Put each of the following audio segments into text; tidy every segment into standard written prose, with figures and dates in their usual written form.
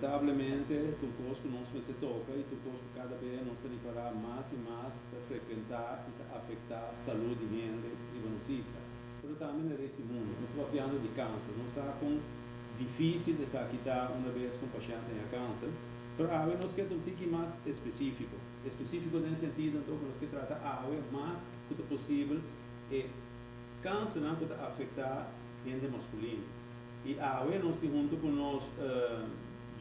Lamentablemente, tur kos ku nos mester toka i tur kos ku kada bes nos ta ripará mas i mas ta frekuentá i ta afektá salú di hende riba nos isla, pero tambe na e resto di mundu. Nos ta papiando di kanser. Nos sa kon difísil esaki ta una bes ku un pashènt haña kanser, pero awe nos ke ta un tiki mas espesífiko. Espesífiko den sentido anto ku nos ke trata awe mas ku ta posibel e kansernan ku ta afektá hende maskulino. I awe nos tin huntu ku nos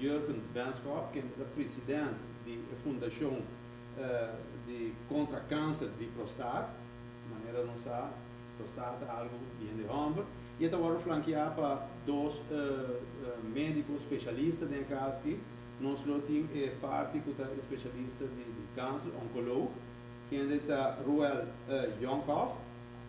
Jurgen Benschop, kende ta president di e fundashon di kontra kanser di prostaat. Manera nos sa, prostaat ta algu di hende hòmber. I e ta wòrdu flankeá pa dos médiko speshalista den e kas aki. Nos lo tin e parti ku ta e speshalista di kanser, onkoloog, kende ta Roel Jonkhoff.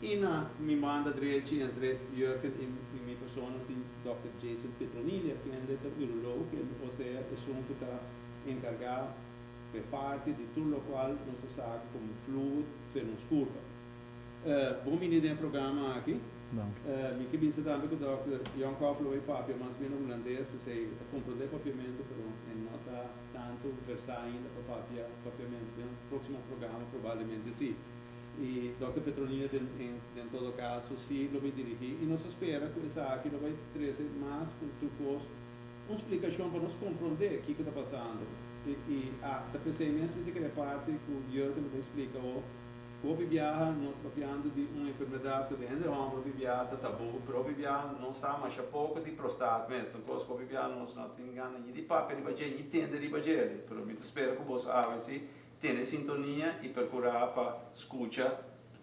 I na mi banda drechi entre Jurgen i mi persona tin Dòkter Jason Petronilla, kende ta uroloog, osea esun ku ta enkargá ku e parti di tur lokual nos ta saka komo fluid fe nos kurpa. Bon bini den e programa aki. Mi ke bisa tambe ku Dòkter Jonkhoff lo bai papia mas meno hulandes, p'esei e ta komprondé papiamentu pero e no ta tantu versá ainda pa papia papiamentu. Den próksimo programa probablemente si. I Dòkter Petronilla den den todo kaso si lo bai dirigí i nos ta spera ku esaki lo bai trese mas ku tur kos un splikashon pa nos komprondé kiko ta pasando. I i a ta p'esei mes mi ta kere parti ku Jurgen lo bai splika awo ku hopi biaha nos ta papiando di un enfermedat ku den hende hòmber hopi biaha ta tabú pero hopi biaha nos sa masha poko di prostat mes ta un kos ku hopi biaha nos no tin gana ni di papia riba dje ni tende riba dje pero mi ta spera ku boso awe si Tene sintonia i perkurá pa skucha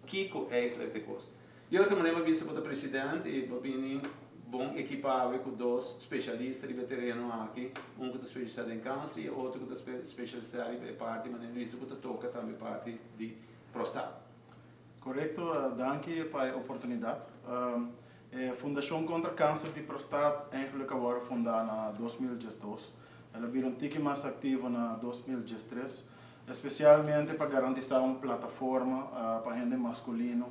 kiko eigentlik ta e kos. Jorge Moreno a bisa bo ta president i bo bini bon ekipá awe ku dos speshalista riba e tereno aki, un ku ta speshalisa den kanser i e otro ku ta speshalisa riba e parti manera Luisa ku ta toka tambe parti di prostat. Korekto, danki pa e oportunidat. E Fundashon Kontra Kanser di Prostat eigentlik a wòrdu fundá na 2012. El a bira un tiki mas aktivo na 2013, espesialmente pa garantisá un plataforma pa hende maskulino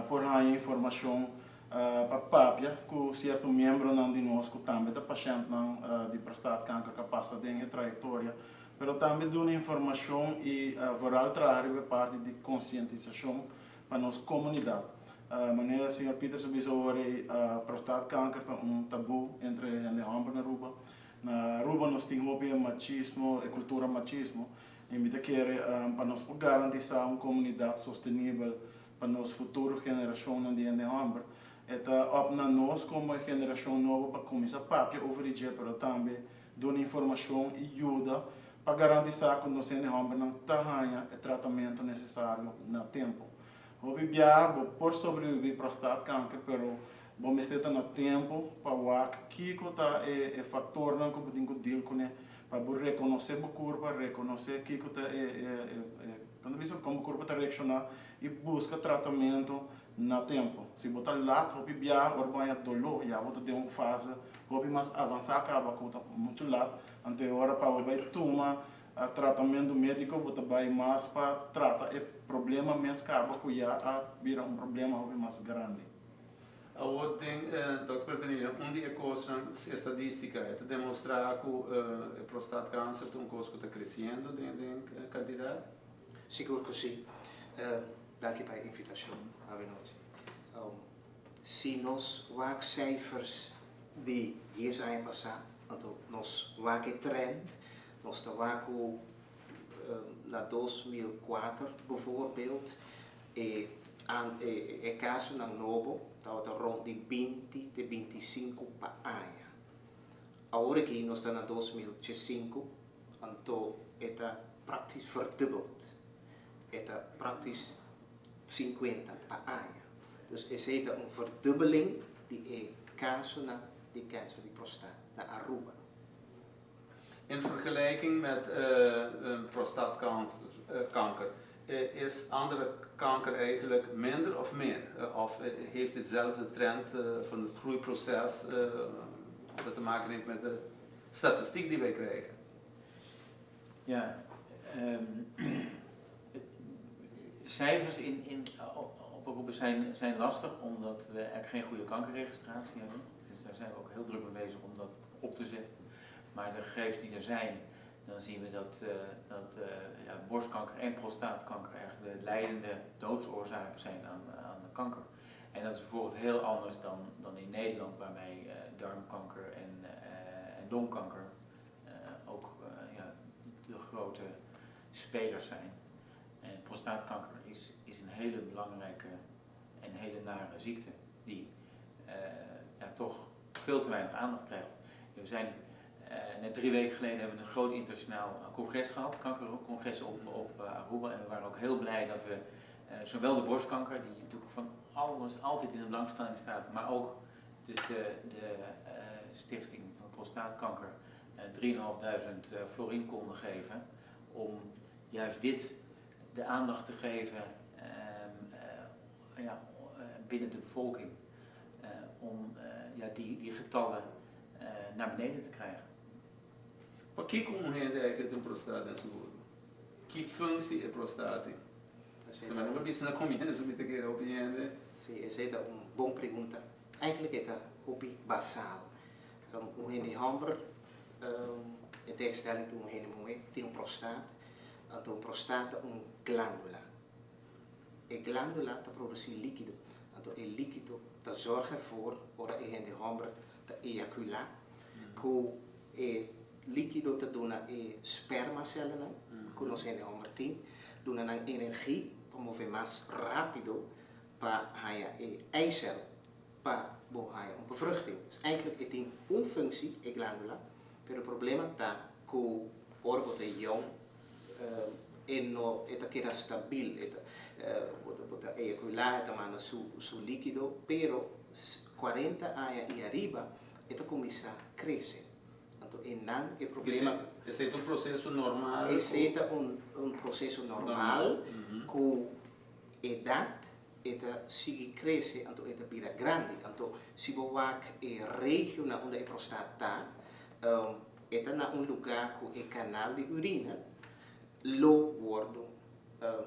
por haña informashon pa papia ku sierto miembronan di nos ku tambe ta pashèntnan di prostaatkanker ku a pasa den e trayektoria, pero tambe duna informashon i vooral traha riba e parti di konsientisashon pa nos komunidat. Manera señor Pieters a bisa awor ei, prostaatkanker ta un tabú entre hende hòmber na Aruba. Na Aruba nos tin hopi e machismo, e cultura machismo, y mi ta kere pa nos por garantisa un comunidad sostenibel pa nos futuro generacionnan di hende homber, e ta op na nos como e generacion nobo pa cuminsa papia over di dje, pero tambe duna informacion y yuda pa garantisa cu nos hende hombernan ta haña e tratamento necesario na tempo. Hopi biaha bo por sobrevivi prostaatkanker, pero bo mester ta na tempu pa wak kiko ta e faktornan ku bo tin ku deal kuné pa bo rekonosé bo kurpa, rekonosé kiko ta e kon ta bisa kon bo kurpa ta reakshoná i buska tratamentu na tempu. Si bo ta lat hopi biaha ora bo haña doló ya bo ta den un fase hopi mas avansá kaba ku ta muchu lat, anto e ora pa bo bai tuma tratamentu médiko bo ta bai mas pa trata e problema mes kaba ku ya a bira un problema hopi mas grandi. Awor den Dòkter Petronilla, un di e kosnan, estadistika, e ta demostrá ku e prostaatkanser ta un kos ku ta kresiendo den kantidat? Sigur ku si. Danki pa e invitashon awenochi. Si nos wak cijfers di dies aña pasá, anto nos wak e trend, nos ta wak ku na 2004 bijvoorbeeld e e kasonan nobo tabata rond di 20 te 25 pa aña. Awor aki nos ta na 2005, anto e ta praktisch verdubbeld. E ta praktisch 50 pa aña. Dus esei ta un verdubbeling di e kasonan di kanser di prostat na Aruba. In vergelijking met prostaatkanker, is andere kanker eigenlijk minder of meer? Of heeft hetzelfde trend van het groeiproces dat te maken heeft met de statistiek die wij krijgen? Ja, cijfers in oproepen zijn lastig omdat we eigenlijk geen goede kankerregistratie hebben. Dus daar zijn we ook heel druk mee bezig om dat op te zetten. Maar de gegevens die er zijn, dan zien we dat, dat ja, borstkanker en prostaatkanker eigenlijk de leidende doodsoorzaken zijn aan, aan de kanker. En dat is bijvoorbeeld heel anders dan, dan in Nederland, waarbij darmkanker en, en longkanker ook ja, de grote spelers zijn. En prostaatkanker is, is een hele belangrijke en hele nare ziekte die ja, toch veel te weinig aandacht krijgt. We zijn net 3 weken geleden hebben we een groot internationaal congres gehad, kankercongres op, op Aruba. En we waren ook heel blij dat we zowel de borstkanker, die natuurlijk van alles altijd in de belangstelling staat, maar ook dus de, de stichting van prostaatkanker 3.500 florin konden geven om juist dit de aandacht te geven ja, binnen de bevolking. Om ja, die, die getallen naar beneden te krijgen. Pakico un hende eigenlijk tin prostaat den su kurpa? Ki functie e prostaat? Esey Si, mi no bisa na comienso, mi ta kere opinion. Si, esey ta un bon pregunta. Eigenlijk e ta hopi basaal. Un hende homber, in tegenstelling tot un hende muhe, tin un prostaat. Anto un prostaat ta un glandula. E glandula ta produci likido. Anto e likido ta zorg ervoor, ora e hende homber ta ejacula, cu e likido ta duna e spermacellen, cu nos hende homber tin, duna nan energia pa move mas rapido pa haya e eicel pa bo haya un bevruchting. Dus eigenlijk e tin un functie, e glandula, pero e problema ta cu ora bo ta jong e no e ta keda stabiel, e ta bo ta ejacula, e ta manda su su likido, pero 40 aña y ariba e ta cuminsa crece. Anto einan e problema. Esey ta un proceso normal. Esey ta un un proceso normal cu edad e ta sigui crece, anto e ta bira grandi. Anto si bo wak e regio na unda e prostaat ta, e ta na un lugar cu e canal di urina lo wordo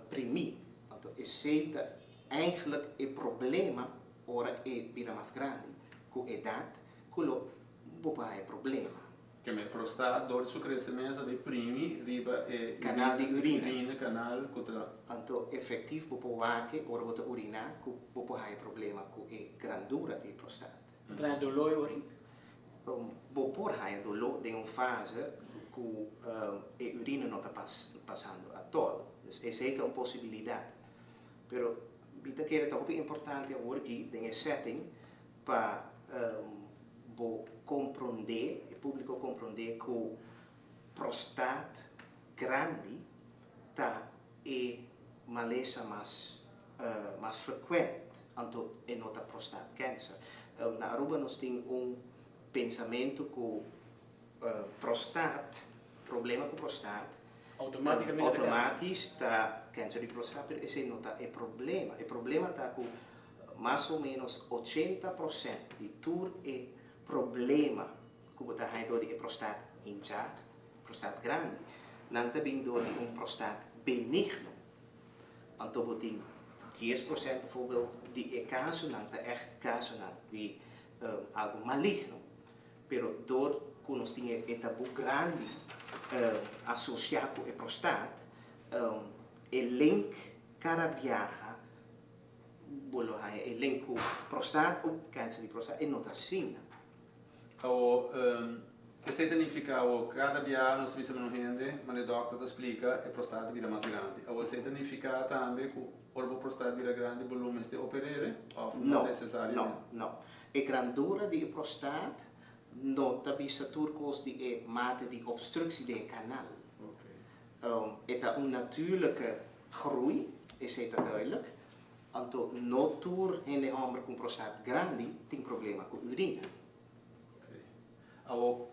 primi. Anto esey ta eigenlijk e problema ora e bira mas grandi cu edad cu lo bo por haya problema. Cu e prostaat door su crecemento di primi riba e canal di urina. Urina canal cu ta Anto effectief bo por wak ora bo ta urina cu bo por haya problema cu e grandura di prostaat. Bo ta dolor urina. Bo por haya dolor den un fase cu e urina no ta pasando at all. Dus esey ta un posibilidad. Pero mi ta kere ta hopi importante awor aki den e setting pa bo comprende, e publico comprende cu prostaat grandi ta e malesa mas mas frecuente, anto e no ta prostaat cancer. Na Aruba nos tin un pensamento cu prostaat, problema cu prostaat, automaticamente automatisch ta cancer di prostaat, pero esey no ta e problema. E problema ta cu mas o menos 80% di tur e problema cu bo ta haya door di e prostaat hincha, prostaat grandi, nan ta bin door di un prostaat benigno. Anto bo tin 10% bijvoorbeeld di e casonan ta echt casonan di algo maligno. Pero door cu nos tin e taboe grandi asocia cu e prostaat, e link cada biaha bo lo haya e link cu prostaat of cancer di prostaat e no ta asina. O esey ta nifica o cada biaha nos bisa un hende, ma e dokter ta splica e prostaat bira mas grandi. O esey ta nifica tambe cu ora bo prostaat bira grandi bo lo mester opereren of no No, necessariamente? no, no. E grandura di e prostaat no ta bisa tur cos di e mate di obstructie di e canal. E ta un natuurlijke groei, esey ta duidelijk. Anto no tur hende homber cu prostaat grandi tin problema cu urina. Okay. Awo,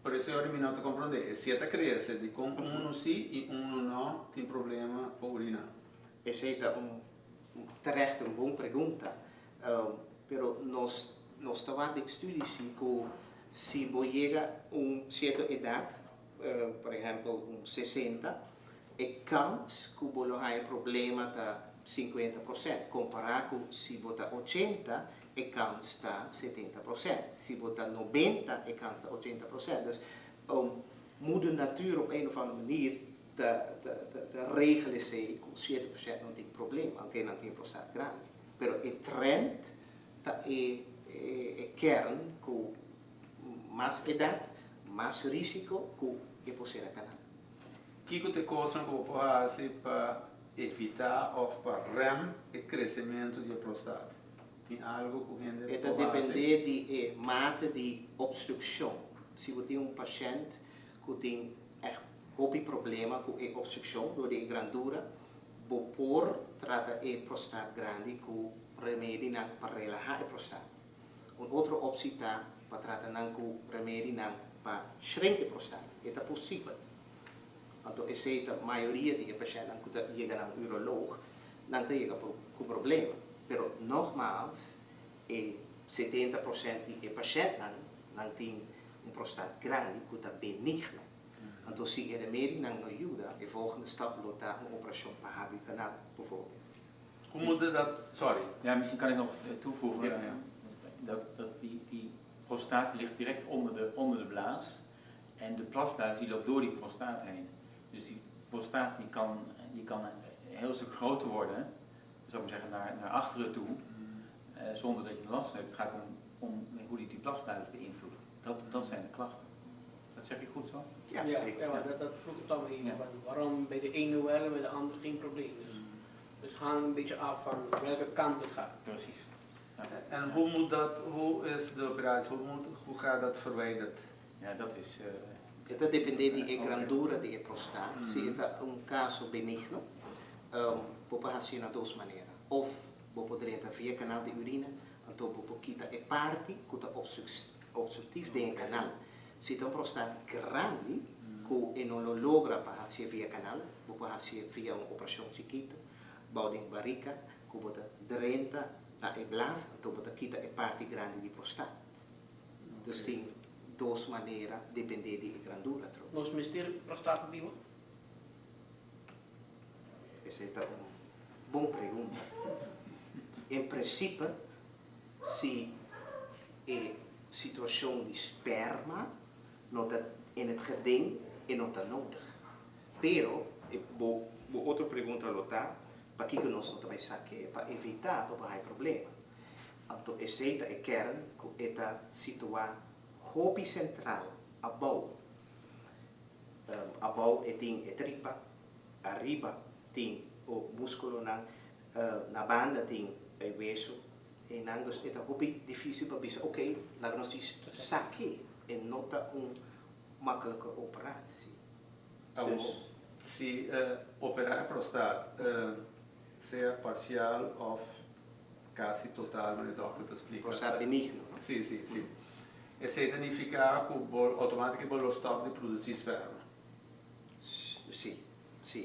por esey ora mi no ta comprende. Si e ta crece, di con uno si y uno no tin problema cu urina? Esey ta un terecht un bon pregunta. Pero nos nos ta wak den studie si cu si bo yega un cierto edad, por ehempel un 60, e kans cu bo lo haya problema ta 50% compara cu si bo ta 80. e kans ta 70%. Si bo ta 90, e kans ta 80%. Dus moeder natuur op een of andere manier ta regel esei ku 7% no tin problema, aunke nan tin prostaat grandi. Pero e trend ta e kern ku mas edat, mas risiko ku e por sera kanal. Kiko ta e kosnan ku bo por hasi pa evitá òf pa rèm e kresementu di e prostaat? Tin algu ku hende E ta por hasi? dependé di e mate di opstrukshon. Si bo tin un pashènt ku tin ègt hopi problema ku e opstrukshon dor di e grandura, bo por trata e prostaat grandi ku remedinan pa relahá e prostaat. Un otro opsi ta pa trata nan ku remedinan pa shrink e prostaat. E ta posibel. Anto esei ta mayoria di e pashèntnan ku ta yega na un uroloog, nan ta yega ku problema. Pero nogmaals, e 70% di e pashèntnan nan tin un prostaat grandi ku ta benigno. Anto si e remedinan no yuda, e volgende stap lo ta un operashon pa habri kanal, bijvoorbeeld. Hoe moet dat, sorry. Ja, misschien kan ik nog toevoegen Ja. dat die prostaat ligt direct onder de blaas. En de plasbuis die loopt door die prostaat heen. Dus die prostaat die kan een heel stuk groter worden, zou ik maar zeggen, naar achteren toe, zonder dat je er last van hebt. Het gaat om hoe die plasbuis beïnvloedt. Dat zijn de klachten. Dat zeg ik goed zo? Ja, Ja, zeker. ja, maar dat vroeg ik dan even. Ja. Van waarom bij de ene wel en bij de andere geen probleem? Dus hangt een beetje af van welke kant het gaat. Precies. Ja. En hoe is de operatie, hoe gaat dat verwijderd? Ja, dat is. E ta dependé di e grandura di e prostaat. Si ta un kaso benigno, bo por hasi na dos manera. Of bo por drenta via kanal di urina, anto bo por kita e parti ku ta obstruktief den e kanal. Si ta un prostaat grandi, ku e no lo logra pa hasi via kanal, bo por hasi via un operashon chikitu, bou di barika, ku bo ta drenta na e blaas, anto bo ta kita e parti grandi di prostaat. Dus tin dos manera, dependé di e grandura. Tro. Nos mester prostaat bibu? Esei ta un bon pregunta. En prinsipio, si e situashon di sperma no ta in het geding e no ta nodig. Pero, e bo otro pregunta lo ta, pakiko nos no ta bai sak'é pa evitá pa hay problema? Anto esei ta e kern ku e ta situá hopi sentral abou. Abou e tin e tripa, ariba tin e múskulonan, na banda tin e wesu. I nan dus e ta hopi difísil pa bisa, oké, laga nos djis sak'é. E no ta un makkelijke operatie. Dus, Si operá prostaat, sea parsial òf kasi total, manera dòkter ta splika. Prostaat benigno, no? Si. Esei ta nifiká ku bo outomátikamente bo lo stòp di produsí sperma? Si.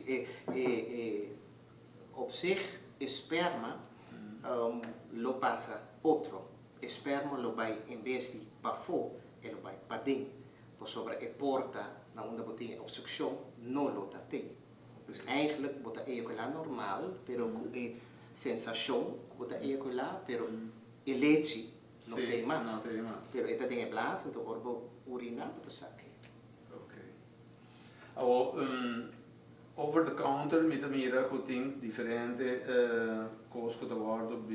E, op zich, e sperma lo pasa otro. E sperma lo bai en bes di pafó, e lo bai paden. Pasobra e porta na unda bo tin obstrukshon no lo ta te. Dus eigenlijk bo ta eyakulá normal, pero ku e sensashon ku bo ta eyakulá, pero e lechi no tin mas. No tin mas. Pero e ta den e blaas, anto ora bo uriná, bo ta saka. Ok. Awor, over the counter, mi ta mira ku tin diferente kos ku ta wòrdu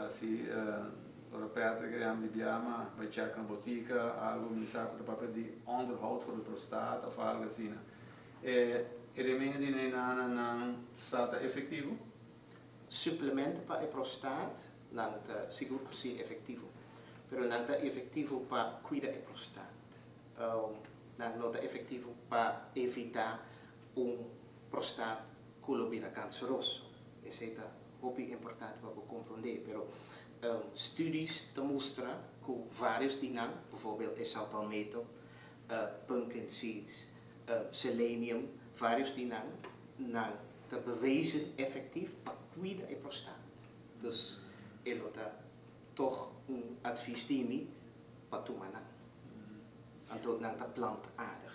asina, ora Patrick a di biama, bai check na botika, algu mi sa ku ta papia di onderhoud voor de prostaat of algu asina. E remedinan nan sa ta efektivo? Suplemento pa e prostaat, nan ta sigur ku si efektivo. Pero nan ta efektivo pa kuida e prostaat. Nan no ta efektivo pa evitá un prostaat ku lo bira kanseroso. Esei ta hopi importante pa komprondé. Pero studies ta mustra ku vários di nan, bijvoorbeeld e saw palmetto, pumpkin seeds, selenium, vários di nan, nan ta bewezen efektief pa kuida e prostaat. Dus e lo ta toch un advies di mi pa tuma nan. Anto nan ta plantaardig.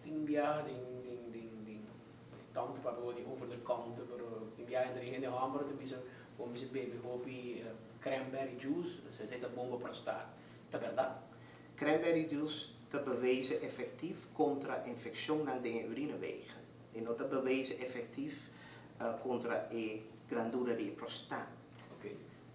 Tin biaha den tantu pa di over the counter, pero tin biaha entre hende hòmber ta bisa kon bisa bebe hopi. Cranberry juice, esei ta bon pa prostaat. Ta bèrdat? Cranberry juice ta bewezen efektief kontra infekshonnan den e urinewegen. E no ta bewezen efektief kontra e grandura di e prostaat.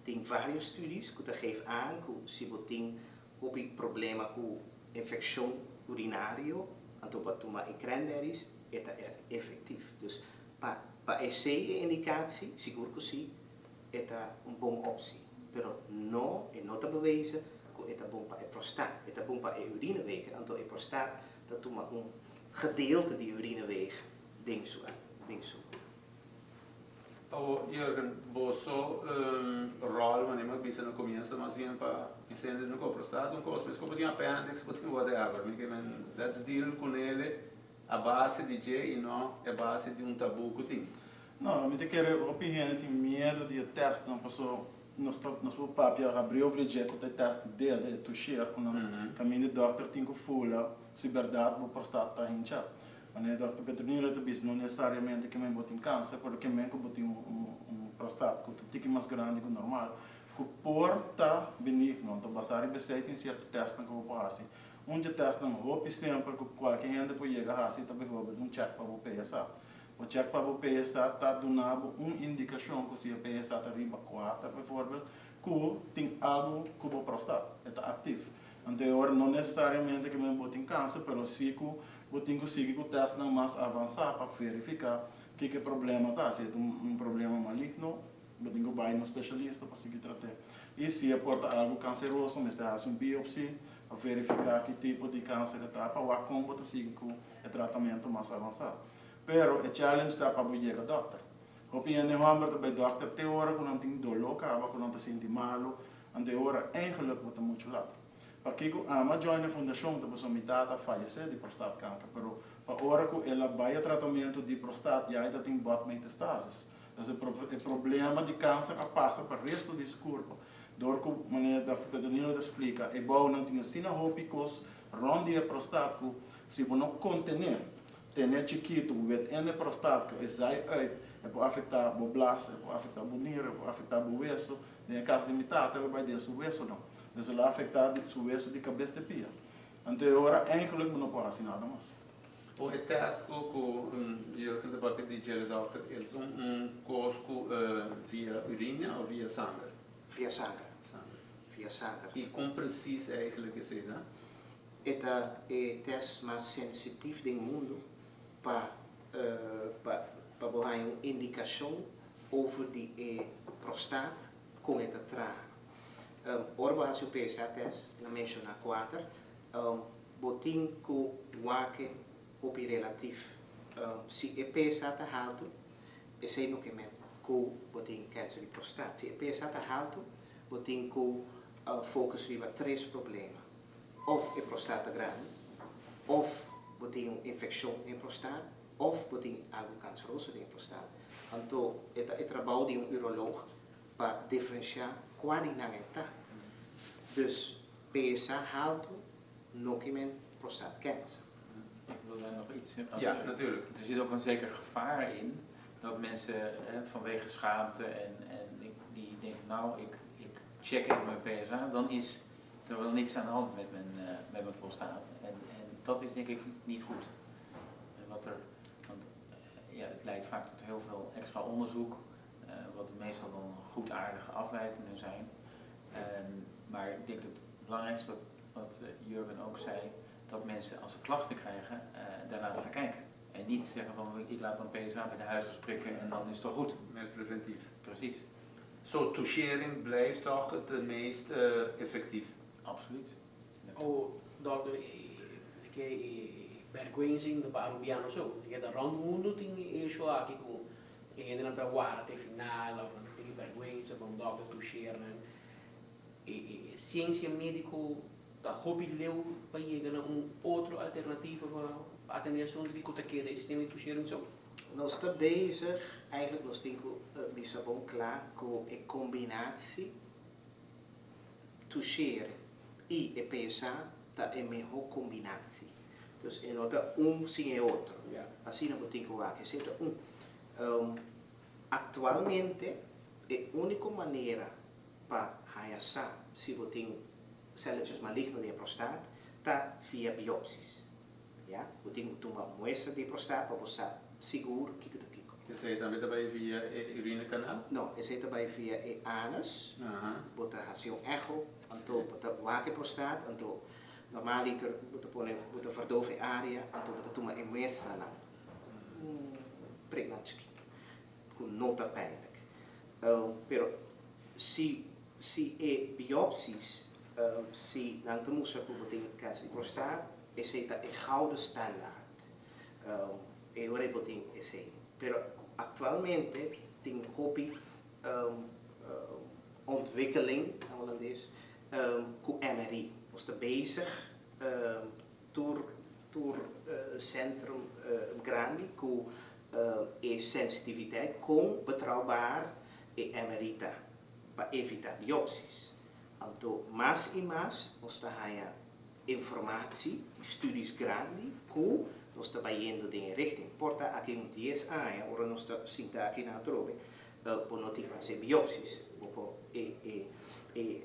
Tin varios studies ku ta geef aan ku si bo tin hopi problema ku infekshon urinario, anto bo a tuma e cranberries, e ta efektief. Dus pa pa esei e indikatie, sigur ku si, e ta un bon optie. Pero no, e no ta bewezen ku e ta bon pa e prostaat. E ta bon pa e urinewegen, anto e prostaat ta tuma un gedeelte di urineweg den su den su. Awor, Jurgen, boso rol, manera mi a bisa na comienzo, ta mas bien pa Vicente no cu prostaat un cos, mescos bo tin appendix, bo tin whatever. Mi ke men, let's deal cu nele a base di dje y no a base di un taboe cu tin. No, mi ta kere hopi hende tin miedo di e testnan paso nos ta nos por papia habri over di dje cu ta e test di dede, e toucheer cu nan caminda e dokter tin cu fula si berdad bo prostat ta hincha. Manera dokter Petronilo ta bisa no necesariamente ke men bo tin cancer pero ke men cu bo tin un prostat cu ta tiki mas grandi cu normal cu por ta benigno. Anto basa riba esey tin cierto testnan cu bo por haci. Un dje testnan hopi simpel cu cualke hende por yega haci ta bijvoorbeeld un check pa bo PSA. Bo check pa bo PSA ta duna bo un indikashon ku si e PSA ta riba kuater bijvoorbeeld, ku tin algu ku bo prostat, e ta aktif. Anto e ora no nesesariamente ke men bo tin kanser, pero si ku bo tin ku sigui ku tèstnan mas avansá pa verifiká kiko e problema ta. Si e ta un problema maligno, bo tin ku bai na un spesialista pa sigui trat'é. I si e por ta algu kanseroso, mester hasi un biopsi pa verifiká ki tipo di kanser e ta pa wak kon bo ta sigui ku e tratamentu mas avansá. Pero e challenge ta pa bo yega dòkter. Hopi hende hòmber ta bai dòkter te ora ku nan tin doló kaba, ku nan ta sinti malu, anto e ora eigenlik bo ta muchu lat. Pakiko ami a join e fundashon ta pasobra mi tata a fayesé di prostaatkanker, pero pa ora ku el a bai e tratamentu di prostaat ya e ta tin botmetastasis. Dus e e problema di kanser a pasa pa resto di su kurpa. Dor ku manera dòkter Petronilo ta splika, e bounan tin asina hopi kos rònt di e prostaat ku si bo no kontené Tene chikitu within e prostaat ku e zai uit, e por afektá bo blas, e por afektá bo nir, e por afektá bo weso. Den e kaso di mi tata, el a bai den su wesonan. Dus el a afektá di su weso di kabes te pia. Anto e ora eigenlijk bo no por hasi nada mas. O e test ku ku Jurgen ta papia di djele dokter, el ta un kos ku via urina of via sanger? Via sanger. Sanger. Via sanger. I kon precies eigenlijk esei ta? E ta e test mas sensitif den mundu pa pa pa bo haña un indikashon over di e prostaat kon e ta traha. Ora bo hasi un PSA test, el a menshoná kuater, bo tin ku wak e hopi relatif. Si e PSA ta haltu, esei no ke met ku bo tin kanser di prostaat. Si e PSA ta haltu, bo tin ku focus riba tres problema. Of e prostaat ta grandi, of bo tin un infeccion den e prostaat, of bo tin algo canceroso den e prostaat. Anto e ta e trabou di un uroloog pa diferencia cua di nan e ta. Dus PSA halto no ke men prostaat cancer. Ik wil daar nog iets aan Ja, natuurlijk. Er zit ook een zeker gevaar in dat mensen vanwege schaamte en, en die denken nou ik, ik check even mijn PSA, dan is er wel niks aan de hand met mijn, met mijn prostaat. En, en dat is denk ik niet goed. En wat er, want ja, het leidt vaak tot heel veel extra onderzoek, wat meestal dan goedaardige afwijkingen zijn. Maar ik denk dat het belangrijkste wat, wat Jurgen ook zei, dat mensen als ze klachten krijgen, daarna gaan kijken. En niet zeggen van ik laat dan PSA bij de huisarts prikken en dan is het toch goed. Meer preventief. Precies. Zo, touchering blijft toch het meest effectief? Absoluut. Oh, dokter, ke bergwensa ainda pa Arubiano so. Ke ta rond mundo tin e issue aki ku e hendenan ta warda te final of nan tin bergwensa pa un dokter toucheer nan. E ciencia medico ta hopi leu pa yega na un otro alternativa pa atende e asunto di ku ta keda e sistema di touchering so. Nos ta bezig, eigenlijk nos tin ku bisa bon kla ku e kombinatie toucheren i e PSA ta e mehó kombinatie. Dus e no ta un sin e otro. Asina bo tin ku wak, esei ta un. Aktualmente e úniko manera pa. haya sa si bo tin celletjes maligno den e prostaat ta via biopsies. Ya, bo tin ku tuma muestra di e prostaat pa bo sa sigur kiko ta kiko. Esei tambe ta bai via e urinekanaal? No, esei ta bai via e anus. Bo ta hasi un echo, anto bo ta wak e prostaat, anto normaliter bo ta pone, bo ta verdoof e area, anto bo ta tuma e muestranan, un priknan chikitu, ku no ta pijnlijk. Pero si si e biopsies, si nan ta mustra ku bo tin kanser di prostaat, esei ta e gouden standaard. E ora ei bo tin esei. Pero aktualmente tin hopi ontwikkeling, na Holandes, ku MRI. Nos ta bezig tur tur sentrum grandi ku e sensitiviteit kon betrouwbaar e MRI ta pa evita biopsies. Anto mas i mas nos ta haña informatie di studies grandi ku nos ta bayendo den e richting. Por ta aki un dies aña ora nos ta sinta aki na atrobe bo no tin ku hasi biopsies. Bo por e e e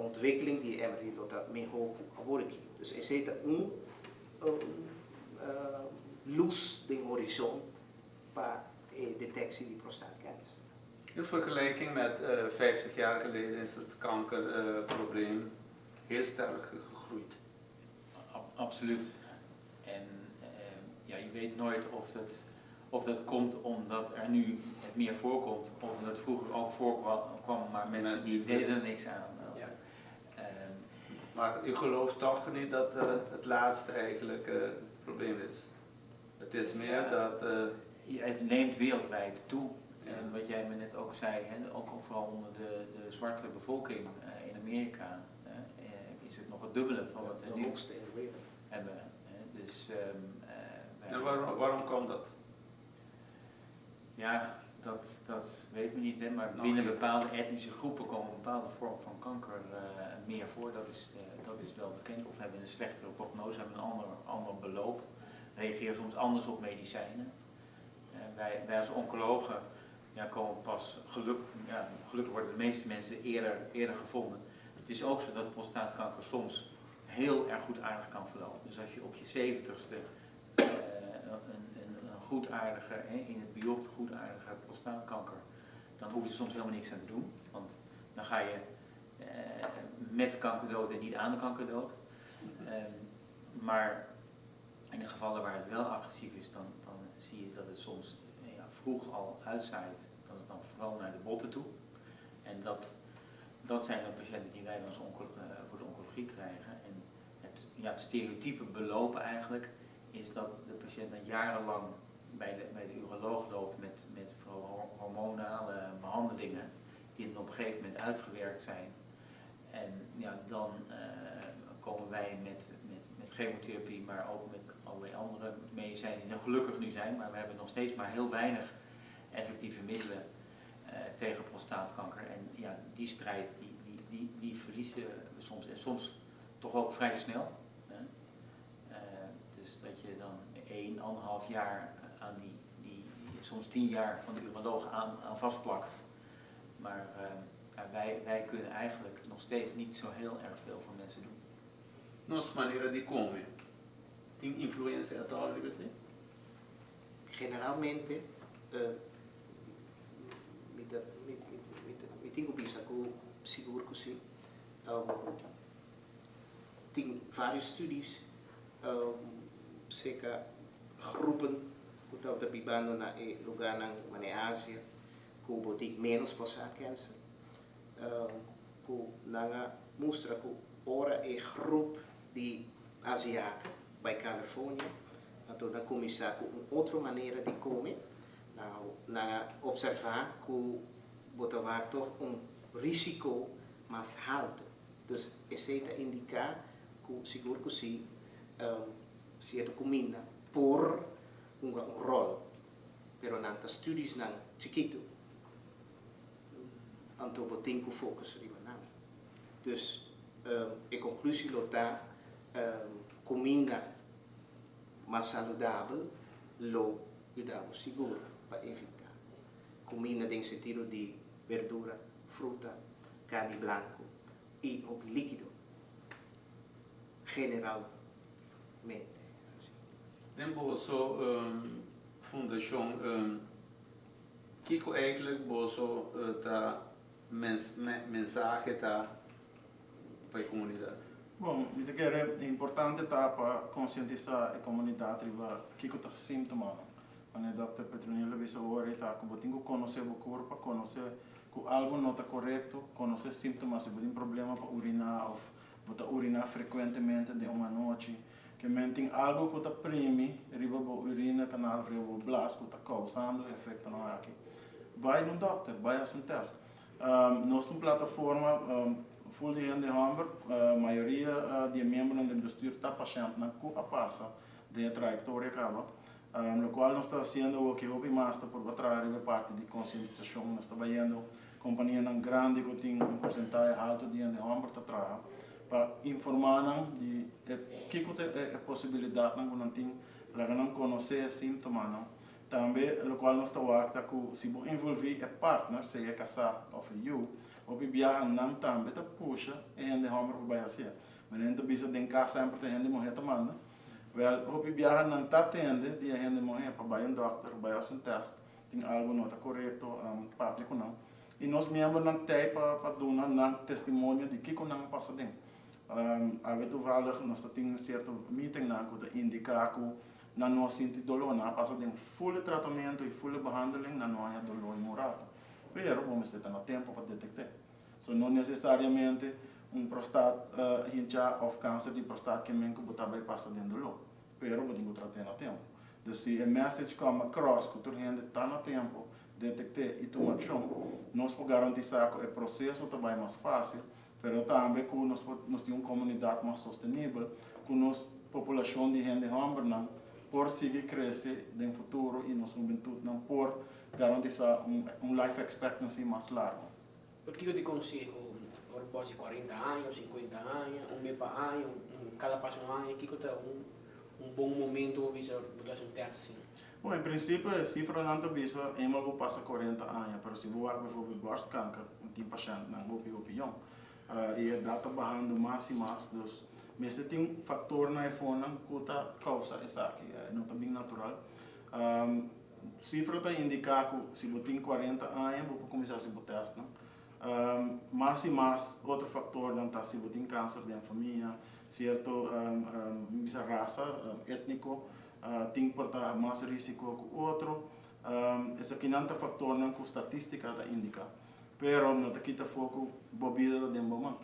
ontwikkeling di e MRI lo ta mihó ku awor aki. Dus esei ta un lus den horizon pa e detectie di prostaatkanser. In vergelijking met 50 jaar geleden is het kankerprobleem heel sterk gegroeid. Absoluut. En ja, je weet nooit of dat, of dat komt omdat er nu het meer voorkomt, of omdat het vroeger ook voorkwam, maar mensen die deden er niks aan. Ja. Maar u gelooft toch niet dat het laatste eigenlijk het probleem is? Het is meer dat... Ja, het neemt wereldwijd toe. En wat jij me net ook zei, hè, ook vooral onder de zwarte bevolking in Amerika, hè, is het nog het dubbele van wat we De nu hoogste in de wereld. hebben. Hè. Dus, wij En waarom komt dat? Ja, dat weet men niet, hè, maar Nog binnen niet. bepaalde etnische groepen komen een bepaalde vorm van kanker meer voor. Dat is wel bekend. Of hebben een slechtere prognose, hebben een ander beloop, reageren soms anders op medicijnen. Wij als oncologen, ja, komen pas geluk, ja, gelukkig worden de meeste mensen eerder gevonden. Het is ook zo dat prostaatkanker soms heel erg goedaardig kan verlopen. Dus als je op je 70ste een goedaardige, hè, in het biopt goedaardige prostaatkanker, dan hoef je soms helemaal niks aan te doen. Want dan ga je met kanker dood en niet aan de kanker dood. Maar in de gevallen waar het wel agressief is, dan zie je dat het soms, ja, vroeg al uitzaait. Dat het dan vooral naar de botten toe. En dat zijn dan patiënten die wij dan als voor de oncologie krijgen. En het stereotype beloop eigenlijk is dat de patiënt dan jarenlang bij de uroloog loopt met vooral hormonale behandelingen die dan op een gegeven moment uitgewerkt zijn. En dan komen wij met chemotherapie, maar ook met allerlei andere medicijnen die er gelukkig nu zijn, maar we hebben nog steeds maar heel weinig effectieve middelen tegen prostaatkanker. En die strijd die verliezen we soms en soms toch ook vrij snel. Hè? Dus dat je dan 1, anderhalf jaar aan die soms 10 jaar van de uroloog aan vastplakt. Maar wij kunnen eigenlijk nog steeds niet zo heel erg veel voor mensen doen. Nos manera di kome, tin influensia at all riba esei? Generalmente mi tin ku bisa ku sigur ku si. Tin varios studies, seka groepen ku tabata bibando na e lugarnan manera Asia, ku bo tin menos prostaatkanker. Ku nan a mustra ku ora e groep di Aziaten bij California, anto nan kuminsá ku un otro manera di kome, nan a observá ku bo ta wak toch un risiko mas alto. Dus esei ta indiká ku sigur ku si sierto kuminda por hunga un rol, pero nan ta studies nan chikitu, anto bo tin ku focus riba nan. Dus e konklusie lo ta kuminda mas saludabel lo yuda bo sigur pa evitá. Kuminda den sentido di berdura, fruta, Carni blanco y hopi liquido generalmente. Den boso fundacion, kico eigenlijk boso ta mensahe ta pa e comunidad? Bon, mi ta kere e importante ta pa concientisa e comunidad riba kico ta sintomanan. Manera Dòkter Petronilo a bisa ora e ta ku bo tin ku konosé bo kurpa, konosé ku algu no ta korekto, konosé símptoma si bo tin problema pa uriná òf bo ta uriná frekuentemente den un anochi, ke men tin algu ku ta primi riba bo urina kanal òf riba bo blas ku ta kousando e efektonan aki. Bai un dòkter, bai hasi un tèst. Nos ta un plataforma ful di hende hòmber, mayoria di e miembronan den bestuur ta pashèntnan ku a pasa den e trayektoria kaba. Locual nos ta haciendo awoki hopi mas ta purba traha riba e parti di concientisacion. Nos ta bayendo companianan grandi cu tin un porcentahe halto di hende homber ta traha pa informa nan di e kico ta e posibilidadnan cu nan tin, laga nan conoce e simptomanan. Tambe locual nos ta wak ta cu si bo envolvi e partner, sea e casa of e yu, hopi biaha nan tambe ta pusha e hende homber pa bay haci'e. Manera nan ta bisa den cas semper ta e hende muher ta manda. Wèl, hopi biaha nan ta tende di e hende muhé pa bai un dòkter, bai hasi un tèst, tin algu no ta korekto, papia ku nan. I nos miembronan t'ei pa pa duna nan testimonio di kiko nan a pasa den. Awe toevallig nos ta tin sierto meetingnan ku ta indiká ku nan no a sinti doló, nan a pasa den ful e tratamentu i ful e behandeling, nan no a haña doló in un rato. Pero bo mester ta na tempu pa detekt'é. So no necesariamente un prostaat hincha of cancer di prostaat ke men ku bo ta bai pasa den doló, pero bo tin ku trat'é na tempu. Dus si e message come across ku tur hende ta na tempu detekt'é i tuma akshon, nos por garantisá ku e proseso ta bai mas fásil, pero tambe ku nos por nos tin un komunidat mas sostenibel, ku nos populashon di hende hòmbernan por sigui krese den futuro i nos hubentutnan por garantisá un life expectancy mas largu. Pero kiko di konseho ora bo hasi 40 aña o 50 aña, un mes pa aña, un kada pasa un aña, kiko ta un un bon momento bo bisa bo ta hasi un tèst asina? Bon, en prinsipio e sifranan ta bisa eenmaal bo pasa 40 aña, pero si bo wak bijvoorbeeld borstkanker, tin pashèntnan hopi hopi yong i e edat ta bahando mas i mas, dus mester tin faktornan efonan ku ta kousa esaki, e no ta bin natural. Sifra ta indiká ku si bo tin 40 aña bo por kuminsá hasi bo tèstnan. Mas i mas otro faktornan ta si bo tin kanser den famia, sierto bisa rasa étniko tin por ta mas rísiko ku otro. Esakinan ta faktornan ku statístika ta indiká. Pero no ta kita afó ku bo bida ta den bo man.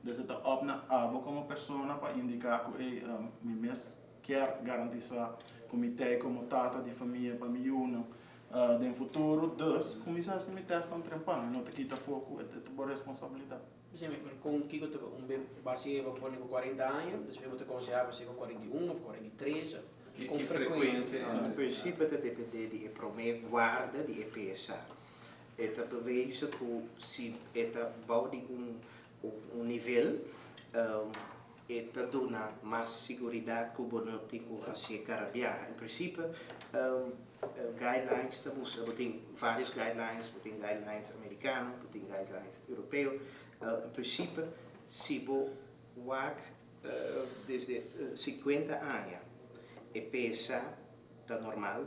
Dus e ta òp na abo komo persona pa indiká ku ey mi mes kier garantisa ku mi tei komo tata di famia pa mi yunan den futuro, dus kuminsá hasi mi tèst un trempan, e no ta kita afó ku e ta bo responsabilidat. Sí, pero kon kiko ta un be basi bo pone ku 40 aña, despues bo ta konsehá pa hasi ku 41 òf 43 òf kon frekuensia? En prinsipio ta dependé di e promé guarda di e PSA. E ta bewezen ku si e ta bou di un un nivel e ta duna mas siguridat ku bo no tin ku hasié kada biaha. En prinsipe guidelines ta mustra bo tin varios guidelines, bo tin guidelines amerikano, bo tin guidelines europeo. En prinsipe si bo wak desde 50 aña e pesa ta normal,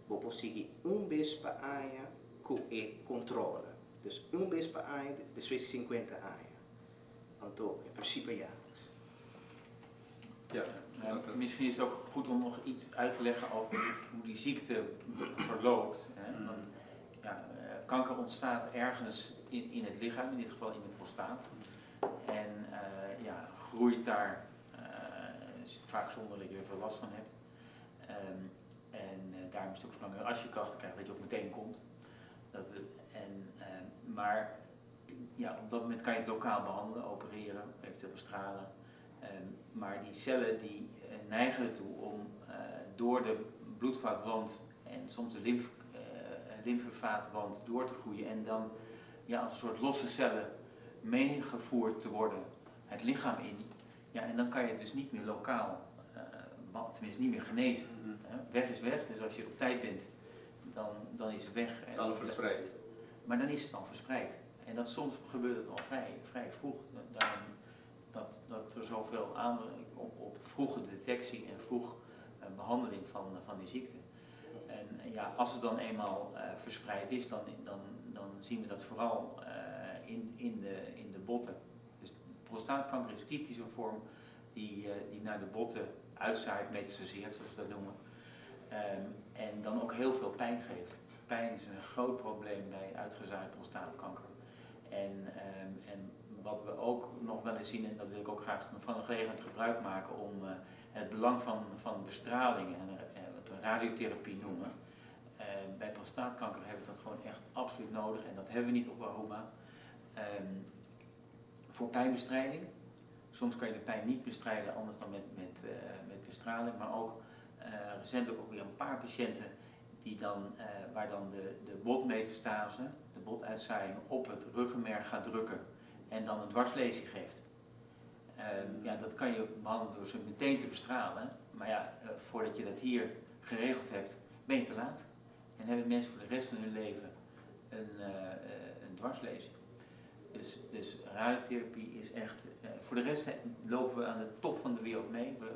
bo por sigui un bes pa aña ku e kontrole. Dus un bes pa aña despues di 50 aña. Anto, in principe ja. Ja. Misschien is het ook goed om nog iets uit te leggen over hoe die ziekte verloopt. Hè? Want ja, kanker ontstaat ergens in het lichaam, in dit geval in de prostaat. En ja, groeit daar vaak zonder dat je er veel last van hebt. En daarom is het ook zo belangrijk als je klachten krijgt dat je ook meteen komt. Dat, en, maar ja, op dat moment kan je het lokaal behandelen, opereren, eventueel bestralen. Maar die cellen die neigen ertoe om door de bloedvaatwand en soms de lymfevaatwand door te groeien en dan ja, als een soort losse cellen meegevoerd te worden het lichaam in. Ja, en dan kan je het dus niet meer lokaal, tenminste niet meer genezen. Weg is weg, dus als je op tijd bent, dan is het weg. Het is al verspreid. Maar dan is het al verspreid. En dat soms gebeurt het al vrij, vrij vroeg. Daarom dat, dat er zoveel aandacht op, op vroege detectie en vroeg behandeling van, van die ziekte. En ja, als het dan eenmaal verspreid is, dan, dan, dan zien we dat vooral in, in, de, in de botten. Dus prostaatkanker is typisch een vorm die, die naar de botten uitzaait, metastaseert, zoals we dat noemen. Um, en dan ook heel veel pijn geeft. Pijn is een groot probleem bij uitgezaaid prostaatkanker. En, um, en wat we ook nog wel eens zien, en dat wil ik ook graag van de gelegenheid gebruik maken om uh, het belang van, van bestraling en wat we radiotherapie noemen. Uh, bij prostaatkanker hebben we dat gewoon echt absoluut nodig en dat hebben we niet op Aruba. Um, voor pijnbestrijding. Soms kan je de pijn niet bestrijden anders dan met, met, uh, met bestraling, maar ook uh, recentelijk ook weer een paar patiënten die dan, uh, waar dan de, de botmetastase, de botuitzaaiing op het ruggenmerg gaat drukken en dan een dwarslesie geeft. Um, ja, dat kan je behandelen door ze meteen te bestralen, maar ja, uh, voordat je dat hier geregeld hebt, ben je te laat. En hebben mensen voor de rest van hun leven een, uh, een dwarslesie. Dus, dus radiotherapie is echt, uh, voor de rest lopen we aan de top van de wereld mee. We,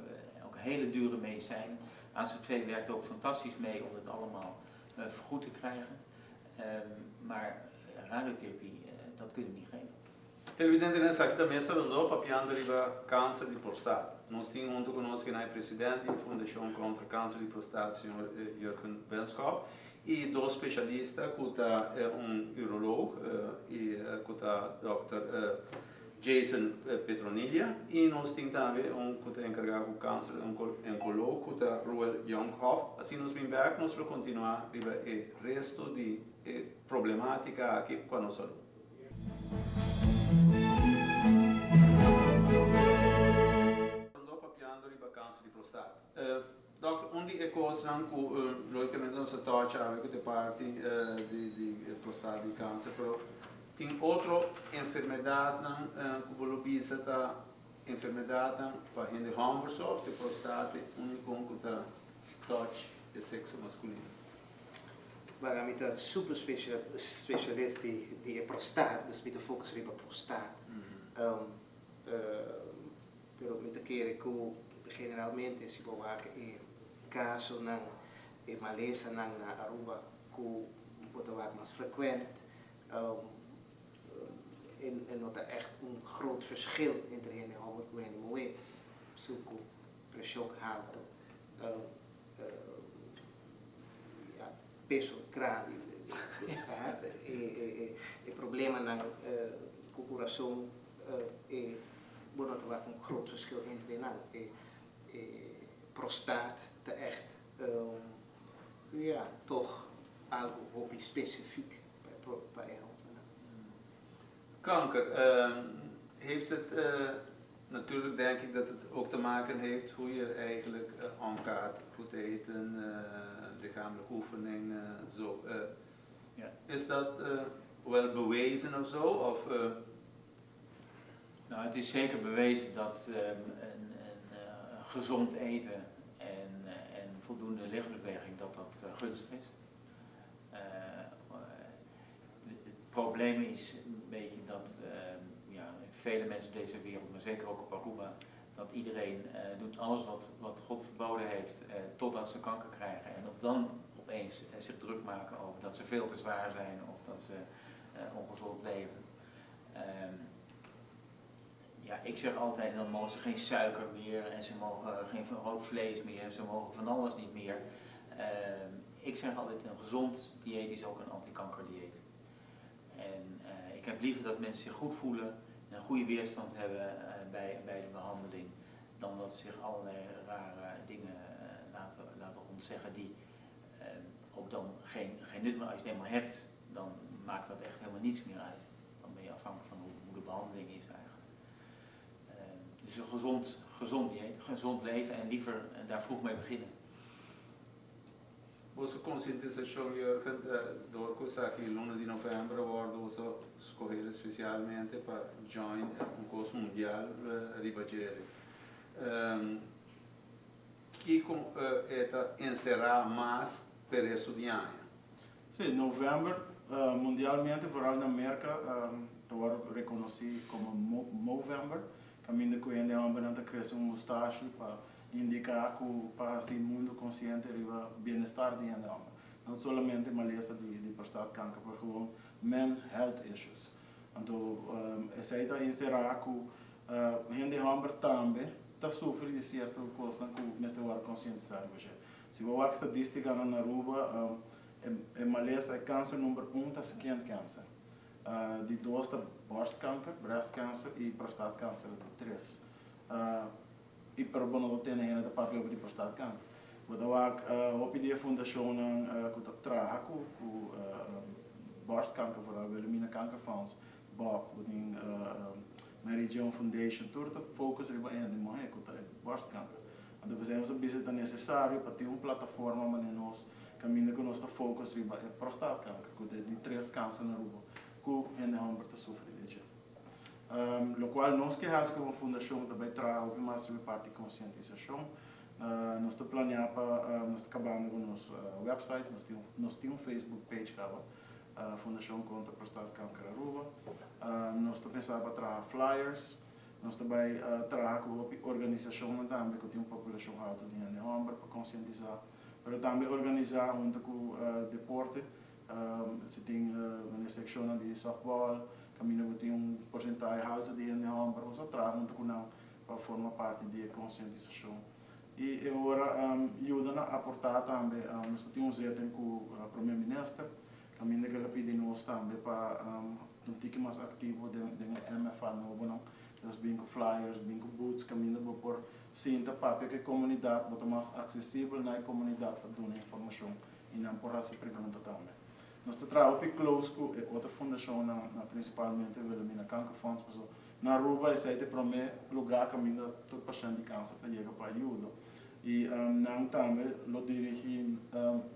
ook hele dure medicijnen. AZV werkt ook fantastisch mee om het allemaal uh, vergoed te krijgen. Um, maar radiotherapie, uh, dat kunnen we niet geven. Televidentenan esaki ta Mesa Rondó papiando riba kanser di prostat. Nos tin hunto ku nos kina e president di Fundashon Kontra Kanser di Prostat, señor Jurgen Benschop, i dos spesialista ku ta un uroloog i ku ta dòkter Jason Petronilia i nos tin tambe un ku ta enkargá ku kanser onkoloog ku ta Roel Jonkhoff. Asina nos bin bèk nos lo kontinuá riba e resto di e problematika aki ku a nos salú. Rondó papiando riba kanser di prostat. Dòkter, un di e kosnan ku lógikamente nos a tòcha awe ku ta e parti di prostat di kanser, pero tin otro enfermedatnan ku bo lo bisa ta enfermedatnan pa hende hòmber so òf ta e prostat e úniko ku ta tòch e sekso maskulino? Baga mi ta super specialist di di e prostaat, dus mi ta focus riba prostaat. Pero mi ta kere ku generalmente si bo wak e kasonan, e malesanan na Aruba ku bo ta wak mas frekwent, e no ta echt un groot verschil entre hende hòmber ku hende muhé, suku, preshon haltu. Ja, peso grandi. E problemanan ku kurason e bo no ta wak un groot verschil entre nan. E prostaat ta echt ja, toch algo hopi specifiek pa e hombernan. Kanker, heeft het Natuurlijk denk ik dat het ook te maken heeft hoe je eigenlijk omgaat, goed eten, lichamelijke oefening, zo. Ja. Is dat wel bewezen of zo? Of, Nou, het is zeker bewezen dat um, een, een, gezond eten en, en voldoende lichaamsbeweging dat dat gunstig is. Het probleem is een beetje dat ja, vele mensen op deze wereld, maar zeker ook op Aruba, dat iedereen uh, doet alles wat, wat God verboden heeft uh, totdat ze kanker krijgen. En op dan opeens uh, zich druk maken over dat ze veel te zwaar zijn of dat ze ongezond leven. Um, ja, ik zeg altijd, dan mogen ze geen suiker meer en ze mogen geen rood vlees meer, ze mogen van alles niet meer. Um, ik zeg altijd, een gezond dieet is ook een antikankerdieet. En uh, ik heb liever dat mensen zich goed voelen en een goede weerstand hebben uh, bij, bij de behandeling, dan dat ze zich allerlei rare dingen uh, laten, laten ontzeggen die ook dan geen, geen nut meer. Als je het eenmaal hebt, dan maakt dat echt helemaal niets meer uit. Dan ben je afhankelijk van hoe, hoe de behandeling is eigenlijk. Dus een gezond, gezond dieet, gezond leven en liever daar vroeg mee beginnen. Boso konsientisashon Jurgen ta dor ku esaki luna di november a wòrdu boso skohé spesialmente pa join un kos mundial riba djere. Kiko e ta enserá mas p'e resto di aña? Sí, november. Mundialmente, vooral na Merca, ta wordo reconoci como Movember, caminda cu hende hombernan ta crece un mustashi pa indica cu pa haci mundo consciente riba bienestar di hende homber. No solamente malesa di prostaatkanker, pero gewoon men health issues. Anto esey ta encera cu hende homber tambe ta sufri di cierto cosnan cu mester wordo conscientisa riba dje. Si bo wak statisticanan na Aruba, E malesa, e kanser number un ta skin cancer. Di dos ta borstkanker, breast cancer, i prostaatkanser di tres. I pero bo no ta tene hende ta papia over di prostaatkanker. Bo ta wak hopi di e fundashonnan ku ta traha ku ku borstkanker vooral, Wilhelmina Kankerfonds, BOK, bo tin Mary Joan Foundation, tur ta focus riba e hende muhé ku ta e borstkanker. Anto p'esei nos a bisa ta nesesario pa tin un plataforma manera nos kaminda ku nos ta focus riba e prostaatkanker ku ta e di tres kanser na Aruba ku hende hòmber ta sufri di dje. Lokual nos ke hasi komo fundashon ta bai traha hopi mas riba e parti konsientisashon. Nos ta planea pa nos ta kabando ku nos website, nos tin nos tin un Facebook page kaba, Fundashon Kontra Prostaatkanker Aruba. Nos ta pensa pa traha flyers. Nos ta bai traha ku hopi organisashonnan tambe ku tin un populashon haltu di hende hòmber pa konsientisá, pero tambe organisá huntu ku deporte, si tin manera sekshonnan di sòftbòl kaminda ku tin un porsentahe haltu di hende hòmber, nos a traha huntu ku nan pa forma parti di e konsientisashon. I e ora yuda na aportá tambe, nos ta tin un zitting ku Prome Minister Caminda cu el a pidi nos tambe pa ta un tiki mas activo den den e MFA nobonan. Dus bin cu flyers, bin cu booths caminda bo por sinta papia cu e comunidad, bo ta mas accesibel na e comunidad pa duna informacion y nan por haci pregunta tambe. Nos ta traha hopi close cu e otro fundacionnan, principalmente Wilhelmina Kankerfonds, pasobra na Aruba esey ta e prome lugar caminda tur pashent di cancer ta yega pa ayudo. I nan tambe lo dirigí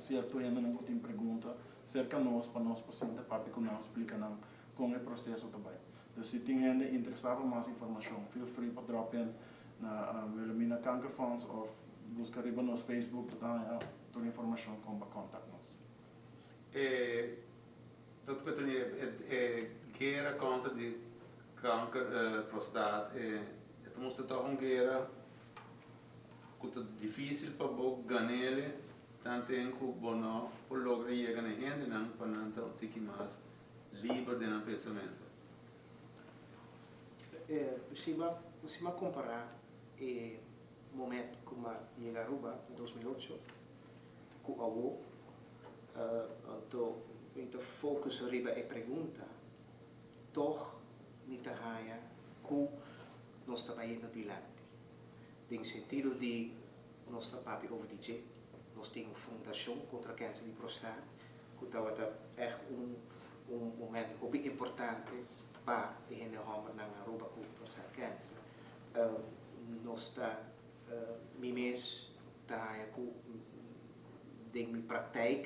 sierto hendenan ku tin pregunta serka nos pa nos por sinta papia ku nan, splika nan kon e proseso ta bai. Dus si tin hende interesá pa mas informashon, feel free pa drop in na Wilhelmina Kankerfonds òf buska riba nos Facebook bo ta haña tur informashon kon pa kòntak nos. E Dòkter Petroni, e guera kontra di kanker prostaat e ta mustra tòg un guera ku ta difísil pa bo gan'ele tanten ku bo no por logra yega na e hendenan pa nan ta un tiki mas liber den nan pensamentu. Si bo si bo a kompará e moment ku mi a yega Aruba na 2008 ku awo, anto mi ta focus riba e pregunta, tòg mi ta haña ku nos ta bayendo dilanti. Den sentido di nos ta papia over di dje, nos tin un fundashon kontra kanser di prostaat ku tabata ègt un un momento hopi importante pa e hende hòmbernan na Aruba ku prostaatkanser. Nos ta mi mes ta haña ku den mi praktijk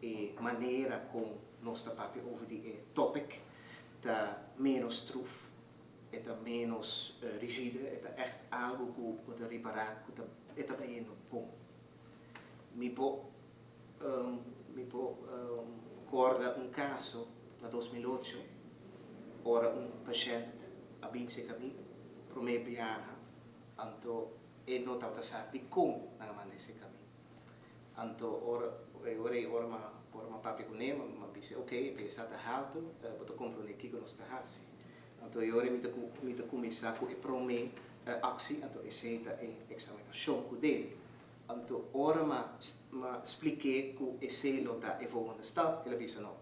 e manera kon nos ta papia over di e topic ta ménos struf. E ta ménos rigide, e ta ègt algu ku bo ta ripará ku ta e ta bayendo bon. Mi por mi por kòrda un kaso na 2008 ora un pashènt a bin serka mi promé biaha anto e no tabata sa dikon nan a manda e serka mi. Anto ora e ora ei ora ora mi a papia kuné mi a bisa ok e pesa ta haltu bo ta komprondé kiko nos ta hasi. Anto e ora mi ta mi ta kuminsá ku e promé aksi, anto esei ta e eksaminashon ku debe. Anto ora m'a m'a splik'é ku esei lo ta e volgende stap, el a bisa no,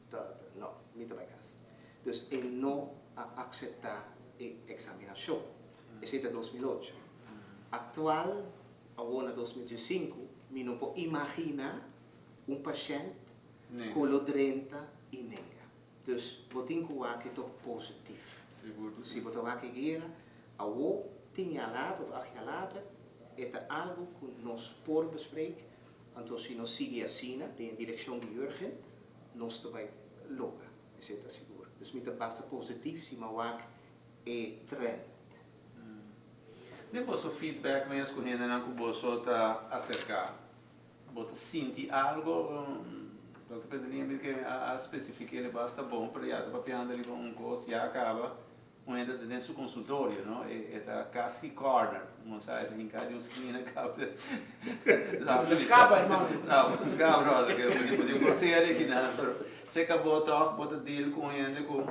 ta ta no, mi ta bai kas. Dus e no a akseptá e eksaminashon. Esei ta 2008. Aktual, awor na 2015, mi no por imaginá un pashènt ku lo drenta i nenga. Dus bo tin ku wak e tok positif. Si bo ta wak e guera, awo, tin ya later of acht ya later, e ta algu ku nos por bespreek, anto si nos sigui asina den e direkshon di Jurgen, nos ta bai logra, esei ta sigur. Dus mi ta basta positif si mi a wak e trend. Den boso feedback mes ku hendenan ku boso ta aserká, bo ta sinti algo? Dòkter Pedrini mi ke a spesifik'é basta bon, pero ya ta papiando riba un kos ya kaba un hende ta den su konsultorio, no? E ta kasi corner, un sa e ta hinká di un skina kaba te No skapa hermano. No, no skapa brother, ke bo tin un kos serio akinan, pero seka bo tòg bo ta deal ku un hende ku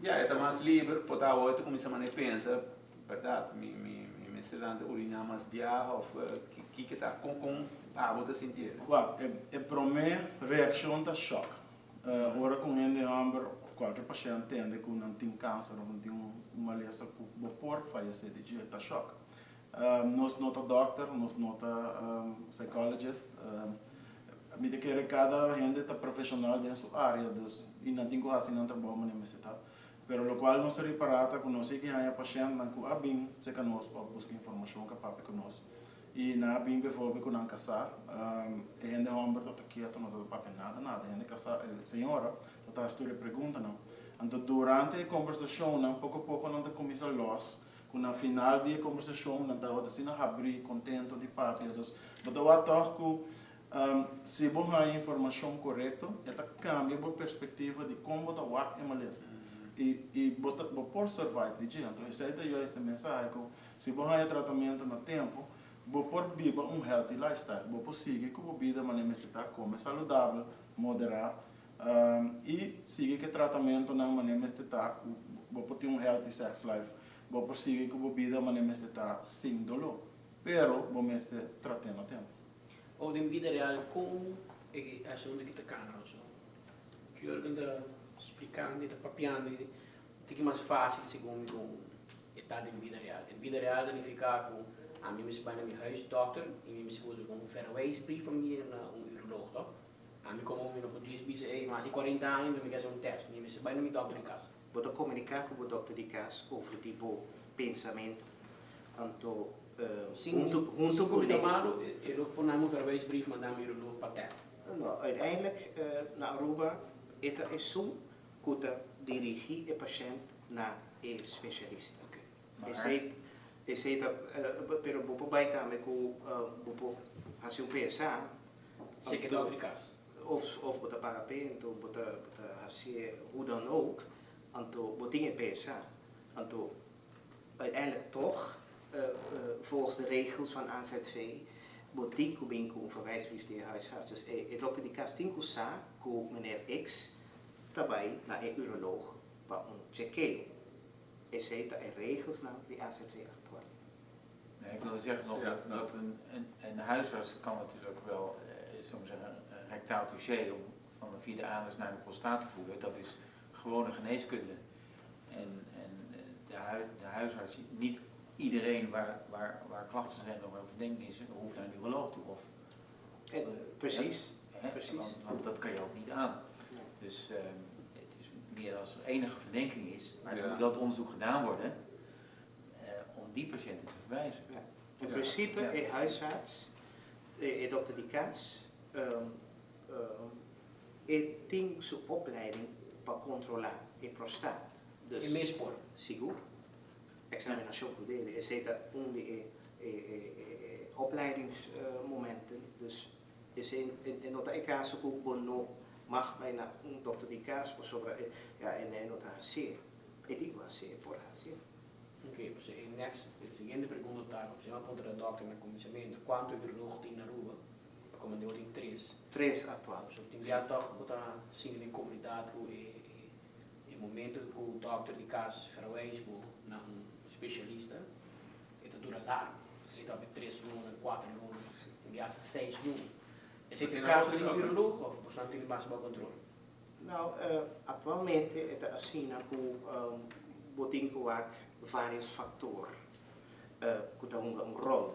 ya e ta mas liber, por ta awor e ta kuminsá manera pensa, bèrdat mi mi mi mester lanta uriná mas biaha òf kiko ta kon kon abo ta sintié? Wak, e promé reakshon ta shòk. Ora ku un hende hòmber òf kualke pashènt tende ku nan tin kanser òf nan tin un malesa ku bo por fayesé di dje, ta shòk. Nos no ta dòkter, nos no ta psychologist. Mi ta kere kada hende ta profeshonal den su área, dus i nan tin ku hasi nan trabou manera mester ta. Pero lokual nos a ripará ta ku nos sigui haña pashèntnan ku a bin serka nos pa buska informashon, ka papia ku nos. I nan a bin bijvoorbeeld ku nan kasá, e hende hòmber ta ta ketu, no ta ta papia nada nada. E hende kasá, e señora, ta ta hasi tur e preguntanan. Anto durante e kombersashonnan, poko poko nan ta kuminsá lòs, ku na final di e kombersashon nan tabata asina habrí, kontento di papia. Dus bo ta wak tòg ku si bo haña informashon korekto, e ta kambia bo perspektiva di kon bo ta wak e malesa. I i bo ta bo por survive di dje. Anto esei ta juist e mensahe ku Si bo haña tratamentu na tempu, bo por biba un healthy lifestyle. Bo por sigui ku bo bida manera mester ta, kome saludabel, moderá, i sigui ku e tratamentunan manera mester ta ku bo por tin un healthy sex life. Bo por sigui ku bo bida manera mester ta sin doló, pero bo mester trat'é na tempu. O den bida real kon e asuntu ki ta kana so? Jurgen ta splikando i ta papiando i ta ki mas fásil segun mi ku E ta den bida real. Den bida real ta nifiká ku ami mester bai na mi huisdòkter i mi mester buska un verwijsbrief pa mi na un uroloog, tòg? Ami komo mi no por djis bisa ey, mi hasi kuarenta aña mi ke hasi un tèst. Mi mester bai na mi dòkter di kas. Bo ta komuniká ku bo dòkter di kas over di bo pensamentu, anto huntu huntu Sin ku ku mi ta ne. malu, e lo por nami un verwijsbrief manda mi uroloog pa tèst. No, uiteindelijk na Aruba e ta esun ku ta dirigí e pashènt na e spesialista. Esei esei ta pero bo por bai tambe ku bo por hasi un PSA. Seke dòkter di kas. Of of bo ta paga p'e anto bo ta bo ta hasié hoe dan ook anto bo tin e PSA. Anto uiteindelijk tòg volgens de regels van AZV bo tin ku bin ku un verwijsbrief di e huisarts. Dus e e dòkter di kas tin ku sa ku meneer X ta bai na e uroloog pa un chekeo. Esei ta e regelsnan di AZV aktual. Nee, ik wilde zeggen nog dat, dat een, een, een huisarts kan natuurlijk wel, eh, zullen we zeggen, een rectaal touché om van de via de anus naar de prostaat te voelen. Dat is gewone geneeskunde. En, en eh, de, hui, de huisarts, niet iedereen waar, waar, waar klachten zijn of waar verdenking is, hoeft naar een uroloog toe. Of, eh, precies. Hè? Precies. Want, want dat kan je ook niet aan. Dus uh, het is meer als er enige verdenking is, maar er moet wel het onderzoek gedaan worden uh, om die patiënten te verwijzen. Ja. In principe, ja. e huisarts, e dokter di kas, um, um, e tin su opleiding pa kontrolá e prostaat. Dus, E mes por. Sigur. Eksaminashon ku debe. Esei ta un di e, e, e, e opleidingsmomenten. Dus Esei e no ta e kaso ku bo no mag bai na un dokter di kas pasobra e ya e nei no ta hasié. E tin ku hasié, e por hasié. Oké, pues e next, e siguiente pregunta ta, ku bo a puntra e dokter na kuminsamentu, kuantu uroloog tin na Aruba? Pa komo deo tin tres. Tres aktual. So tin bia tòg bo ta sinti den komunidat ku e e momento ku dokter di kas verwijs bo na un spesialista, E ta dura largu. E ta hopi tres luna, kuater luna, tin bia hasta seis luna. Esei ta e kaso di un uroloog of boso tin mas bao kontrol? Nou, aktualmente e ta asina ku bo tin ku wak varios faktor ku ta hunga un ròl.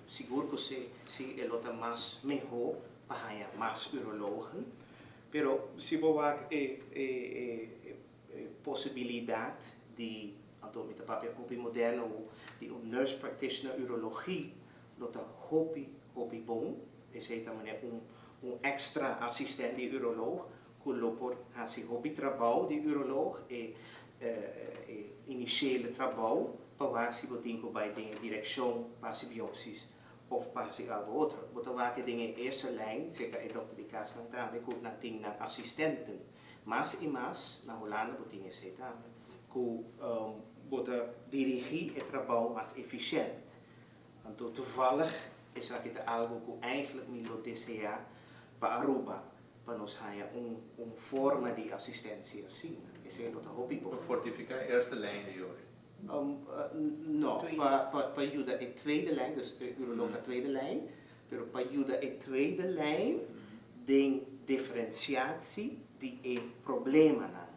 Sigur ku si si e lo ta mas mihó pa haña mas urologen, pero si bo wak e e e posibilidat di, anto mi ta papia hopi moderno awo, di un nurse practitioner urologie lo ta hopi hopi bon, esei ta manera un un extra asistent di uroloog ku lo por hasi hopi trabou di uroloog, e e inisiele trabou pa wak si bo tin ku bai den e direkshon pa hasi biopsies. Of pa hasi algo otro. Bo ta wak den e eerste lijn, serka e dokter di kasnan tambe, ku nan tin nan asistenten. Mas i mas na Hulanda bo tin esei tambe, ku bo ta dirigí e trabou mas efishent. Anto toevallig esaki ta algo ku eigenlijk mi lo deseá pa Aruba, pa nos haña un un forma di asistensia asina. Esei lo ta hopi bon. Pa fortifiká e eerste lijn di yori. No, pa yuda e tweede lijn, dus e uroloog ta tweede lijn, pero pa yuda e tweede lijn den diferenciatie di e problemanan.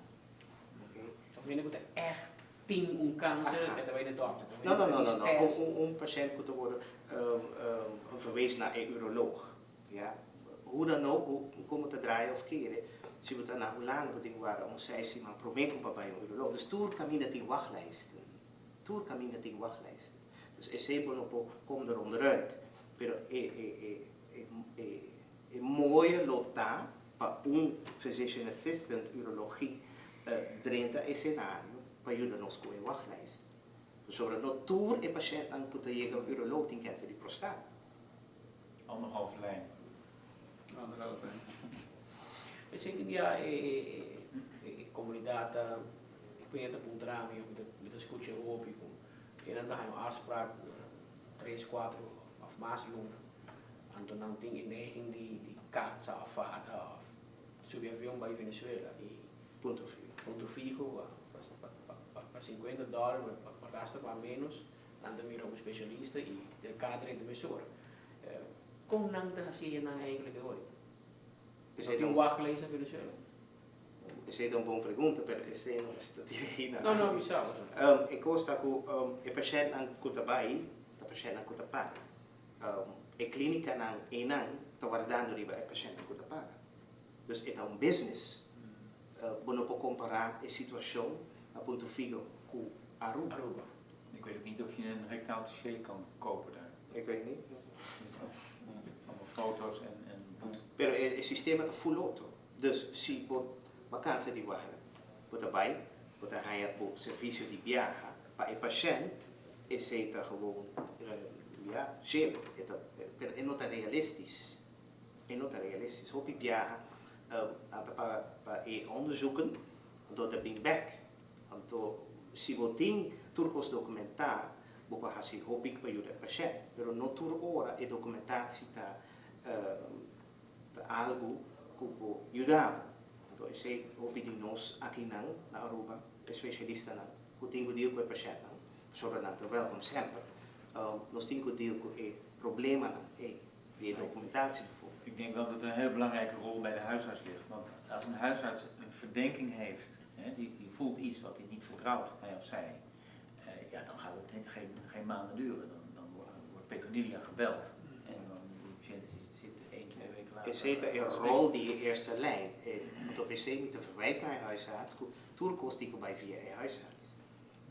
Oké. Of hende ku ta ègt tin un kanser e ta bai na dòkter. No, no, no, no, no. Un pashènt ku ta wòrdu verwees na e uroloog, ya. Hoe dan ook, hoe kon bo ta draai of kere, si bo ta na Hulanda bo tin ku warda un seis siman promé ku bo bai un uroloog. Dus tur kaminda tin wachtlijsten. Tur kaminda tin wachtlijsten. Dus esei bo no por kom der onderuit. Pero e e e e e e mooie lo ta pa un physician assistant urologie drenta e senario pa yuda nos ku e wachtlijst. Pasobra no tur e pashèntnan ku ta yega un uroloog tin kènser di prostaat. Anderhalve lijn. Anderhalve lijn. Esei tin bia e komunidat ta e ta puntra mi of mi ta skucha hopi ku nan ta haña un afspraak tres, kuatro of mas luna. Anto nan tin e neiging di kasa of fada of subi avion bai Venezuela y Punto fiho. Punto fiho pa 50 dòler pa gasta pa menos nan ta mira un specialista y den cada 30 mesora. Kon nan ta haci nan eigenlijk hoy? Esey Tin wachtlijst na Venezuela? Esey ta un bon pregunta, pero esey no ta dirigi na. No, no, mi sa. E kos ta ku e pashèntnan ku ta bai ta pashèntnan ku ta paga. E klínikanan einan ta wardando riba e pashèntnan ku ta paga. Dus e ta un business. Bo no por kompará e situashon na Punto Fijo ku Aruba. Aruba. Ik weet ook niet of je een rectaal touché kan kopen daar. Ik weet niet. Allemaal foto's en, en bloed. Pero e sistema ta full otro. Dus si bo bo kansa di warda, bo ta bai, bo ta haña bo servisio di biaha pa e pashènt, esei ta gewoon, ya, shero. E ta, pero e no ta realistisch. E no ta realistisch. Hopi biaha nan ta paga pa e onderzoeken, anto ta bin bek. Anto si bo tin tur kos dokumentá, bo por hasi hopi pa yuda e pashènt. Pero no tur ora e dokumentatie ta ta algu ku por yuda bo. Anto esei hopi di nos akinan na Aruba, e spesialistanan ku tin ku deal ku e pashèntnan, pasobra nan ta wèlkom semper, nos tin ku deal ku e problemanan ei di e dokumentatie bijvoorbeeld. Ik denk wel dat er een heel belangrijke rol bij de huisarts ligt. Want als een huisarts een verdenking heeft, hè, die, die voelt iets wat hij niet vertrouwt, hij of zij, eh, ja, dan gaat het geen, geen maanden duren. Dan, dan wordt Petronilia gebeld. En dan die patiënt zit, zit 1, 2 weken later. Esei ta e rol di e eerste lijn. Want op esei mi ta verwijs na e huisarts ku tur kos tin ku bai via e huisarts.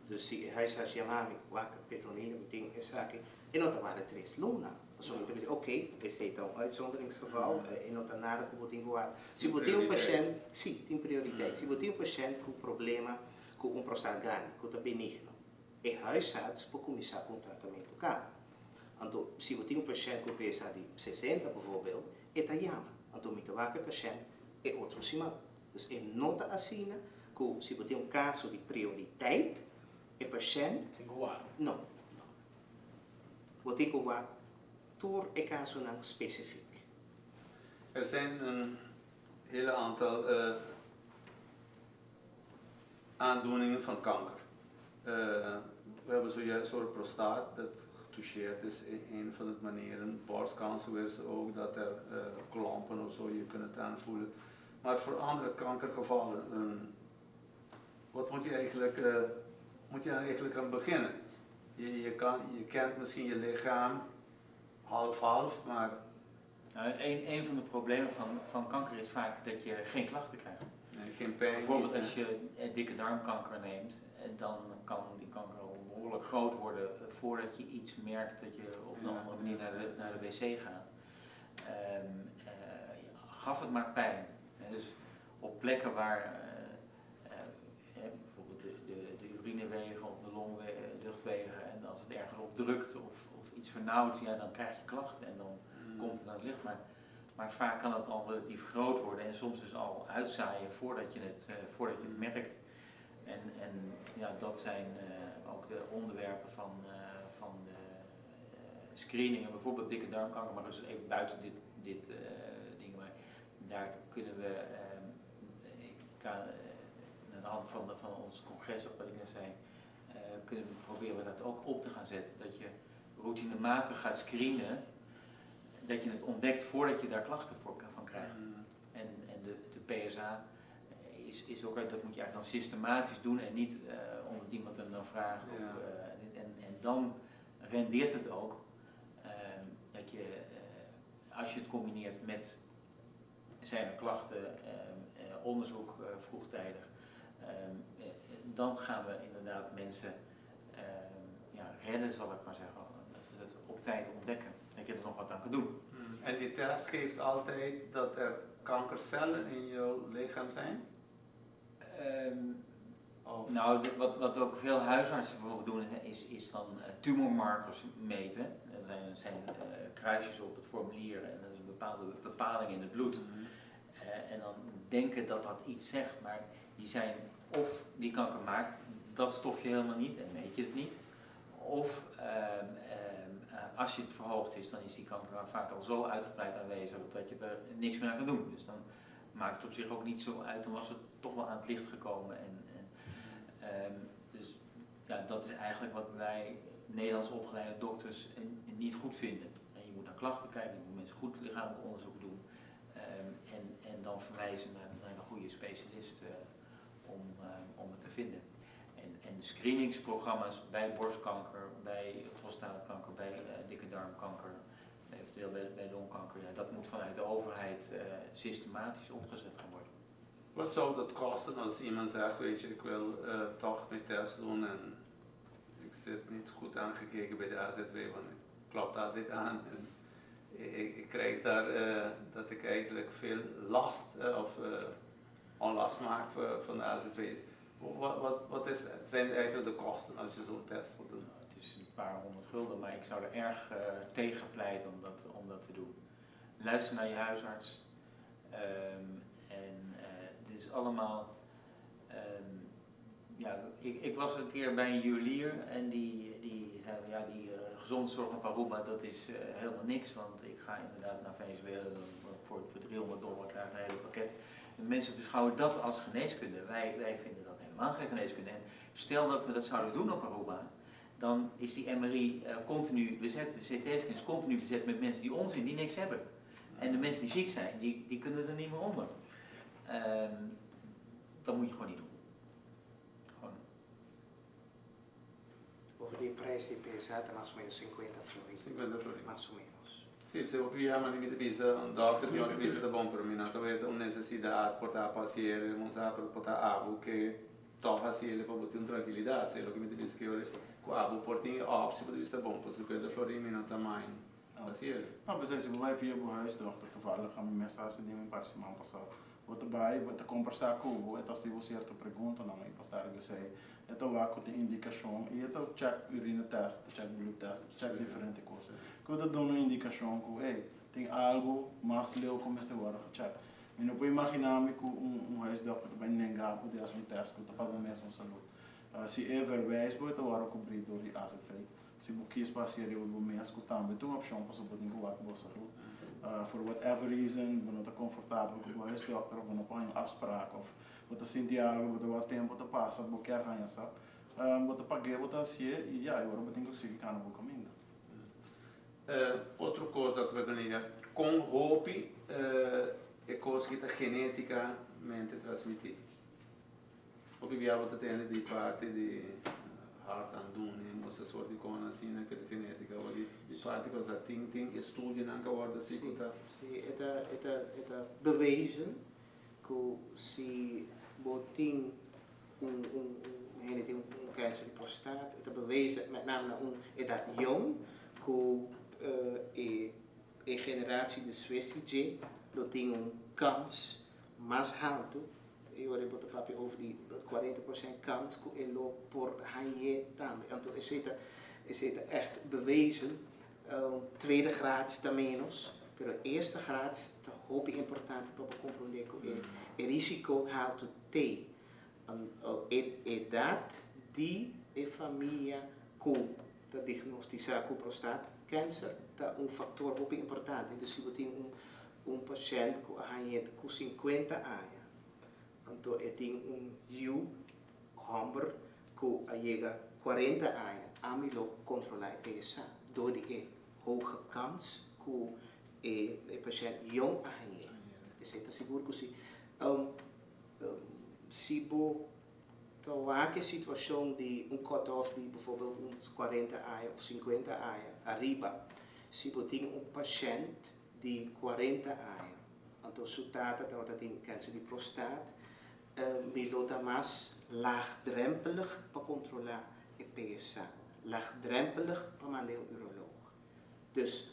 Dus si e huisarts yama mi, wak Petronila mi tin esaki, e no ta warda tres luna. Pasobra mi ta bisa oké, esei ta un uitzonderingsgeval, e no ta nada ku bo tin ku warda. Si bo tin un pashènt, si, tin prioriteit. Si bo tin un pashènt ku problema ku un prostaat grandi, ku ta benigno, e huisarts por kuminsá ku un tratamentu kaba. Anto si bo tin un pashènt ku pesa di 60 bijvoorbeeld, e ta yama. Anto mi ta wak e pashènt e otro siman. Dus e no ta asina ku si bo tin un kaso di prioriteit, e pashènt. Tin ku wak? No. Bo tin ku wak tur e kasonan spesifik. Er zijn een hele aantal aandoeningen van kanker. We hebben zojuist over prostaat, dat getoucheerd is in een van de manieren. Borstkanker is ook dat er klompen of zo, je kunt het aanvoelen. Maar voor andere kankergevallen, wat moet je eigenlijk, moet je dan eigenlijk aan beginnen? Je, je, kan, je kent misschien je lichaam half-half, maar... Nou, een, een van de problemen van, van kanker is vaak dat je geen klachten krijgt. Nee, geen pijn. Bijvoorbeeld als je dikke darmkanker neemt, dan kan die kanker al behoorlijk groot worden voordat je iets merkt dat je op een andere manier naar de, naar de wc gaat. Um, uh, gaf het maar pijn. Dus op plekken waar uh, uh, bijvoorbeeld de, de, de urinewegen of de longluchtwegen en als het ergens op drukt of, of iets vernauwt, ja, dan krijg je klachten en dan komt het aan het licht. Maar vaak kan het al relatief groot worden en soms dus al uitzaaien voordat je het merkt. En ja, dat zijn ook de onderwerpen van de screeningen, bijvoorbeeld dikke darmkanker, maar dus even buiten dit ding. Maar daar kunnen we, ik kan, aan de hand van ons congres, ook wat ik net zei, kunnen we proberen we dat ook op te gaan zetten. Dat je routinematig gaat screenen, dat je het ontdekt voordat je daar klachten van krijgt. En de PSA is ook, dat moet je eigenlijk dan systematisch doen en niet omdat iemand hem dan vraagt. Of, en dan rendeert het ook dat je, als je het combineert met zijn er klachten, onderzoek vroegtijdig, dan gaan we inderdaad mensen ja, redden, zal ik maar zeggen. Dat we het op tijd ontdekken, dat je er nog wat aan kunt doen. En die test geeft altijd dat er kankercellen in je lichaam zijn? Of? Nou, wat ook veel huisartsen bijvoorbeeld doen, is dan tumormarkers meten. Er zijn kruisjes op het formulier en dat is een bepaalde bepaling in het bloed. En dan denken dat dat iets zegt, maar die zijn of die kanker maakt dat stofje helemaal niet en weet je het niet. Of als je het verhoogd is, dan is die kanker vaak al zo uitgebreid aanwezig dat je er niks meer aan kan doen. Dus dan maakt het op zich ook niet zo uit, dan was het toch wel aan het licht gekomen. En dus ja, dat is eigenlijk wat wij Nederlands opgeleide dokters niet goed vinden. En je moet naar klachten kijken, je moet mensen goed lichamelijk onderzoek doen. En dan verwijzen naar de goede specialist om het te vinden. En screeningsprogramma's bij borstkanker, bij prostaatkanker, bij dikke darmkanker, eventueel bij longkanker, ja, dat moet vanuit de overheid systematisch opgezet gaan worden. Wat zou dat kosten als iemand zegt, weet je, ik wil toch mijn test doen en ik zit niet goed aangekeken bij de AZW, want ik klopt altijd aan. En ik krijg daar dat ik eigenlijk veel last of onlast maak van de AZW. Wat zijn eigenlijk de kosten als je zo'n test wil doen? Nou, het is een paar honderd gulden, maar ik zou er erg tegen pleiten om dat te doen. Luister naar je huisarts. En dit is allemaal. Ja, ik was een keer bij een juwelier en die zei: ja, die gezondheidszorg op Aruba, dat is helemaal niks, want ik ga inderdaad naar Venezuela voor $300 krijg ik een hele pakket. En mensen beschouwen dat als geneeskunde. Wij vinden dat helemaal geen geneeskunde. En stel dat we dat zouden doen op Aruba, dan is die MRI continu bezet, de CT-scan is continu bezet met mensen die onzin, die niks hebben. En de mensen die ziek zijn, die kunnen er niet meer onder. Dat moet je gewoon niet doen. Gewoon. Over di prijs di PSA ta mas o ménos 50 florin. 50 florin. Mas o ménos. Si, si bo pia ma mi bisa un dòkter ku ta bisa ta bon, pero mi no ta weta un nesesidat por ta pasiënte, un sa por ta algu ku toch hasi pa tin trankilidat, si loke mi ta bisa ku ku abo por tin optie por bisa bon, pa 50 florin mi no ta mind hasi. No, mas si bo bai via e huisdokter, toevallig ami mes a hasi un par siman pasá. Bo ta bai, bo ta kombersá ku bo, e ta hasi sierto pregunta, no, i pasa esei. E ta wak ku tin indikashon i e ta check urine test, check bloed test, check diferente kos. Ku ta duna un indikashon ku, hey, tin algu mas leu ku mester wòrdu gecheckt. Mi no por imaginá mi ku un huisdokter bai nenga pa hasi un test ku ta pa bo mes salú. Si e verwijs bo, ta wòrdu kubrí dor di AZV. Si bo kies pa hasi riba bo mes, ku tambe ta un opshon pa bo tin ku wak bo salú. For whatever reason, bo no ta komfortabel ku bo huisdokter, bo no por un afspraak of bo ta sinti algu, bo ta wak tempu ta pasa, bo ke haña sa. Bo ta paga, bo ta hasi i ja, awor bo tin ku sigui kana bo kaminda. Otro kos, dòkter Petronilla, kon hopi e kos ku ta genétikamente transmití? Hopi bia bo ta tende di parti di hartaandoening of soort di kos asina ku ta genétika of di parti kos dat tin estudionan ku a wòrdu Si, si, e ta bewezen ku si bo tin un hende tin un kanser di prostaat, e ta bewezen met name na un edat jong ku e generatie despues di lo tin un kans mas haltu. I ora bo ta papia over di 40% kans ku e lo por hañ'é tambe. Anto esei ta echt bewezen. Tweede graads ta menos, pero eerste graads ta hopi importante pa bo comprende cu e risico halto t'ey. E edad di e famia cu ta diagnostica cu prostaatcancer ta un factor hopi importante. Dus si bo tin un pashent cu a hañ'e cu 50 aña, anto e tin un yu homber cu a yega 40 aña, ami lo controla e PSA door di e hoge kans cu e pashent yong a hañ'e. Esey ta sigur cu si. Si bo ta wak e situacion di un cut-off di bijvoorbeeld un 40 aña of 50 aña ariba, si bo tin un pashent di 40 aña, anto su tata tabata tin cancer di prostaat, mi lo ta mas laagdrempelig pa controla e PSA, laagdrempelig pa manda e un uroloog. Dus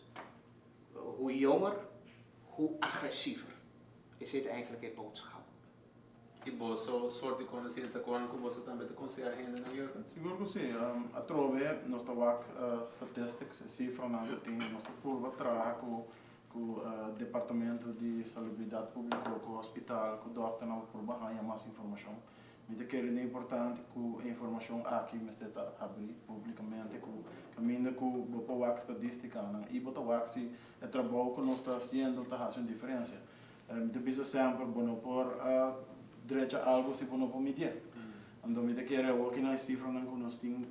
hoe jonger, hoe agressiever. Esey ta eigenlijk e boodschap. Y boso soort di conocimiento ta con cu boso tambe ta conseha hendenan, Jurgen? Sigur cu si. Atrobe nos ta wak statistics, e cifranan cu tin. Nos ta purba traha cu cu Departamento di Salubridad Publico, cu hospital, cu dokternan pa purba haña mas informacion. Mi ta kere den importante cu e informacion aki mester ta habri publicamente cu caminda cu bo por wak stadisticanan y bo ta wak si e trabou cu nos ta haciendo ta haci un diferencia. Mi ta bisa semper bo no por drecha algo si bo no por midié. Anto mi ta kere awor ki nan e cifranan cu nos tin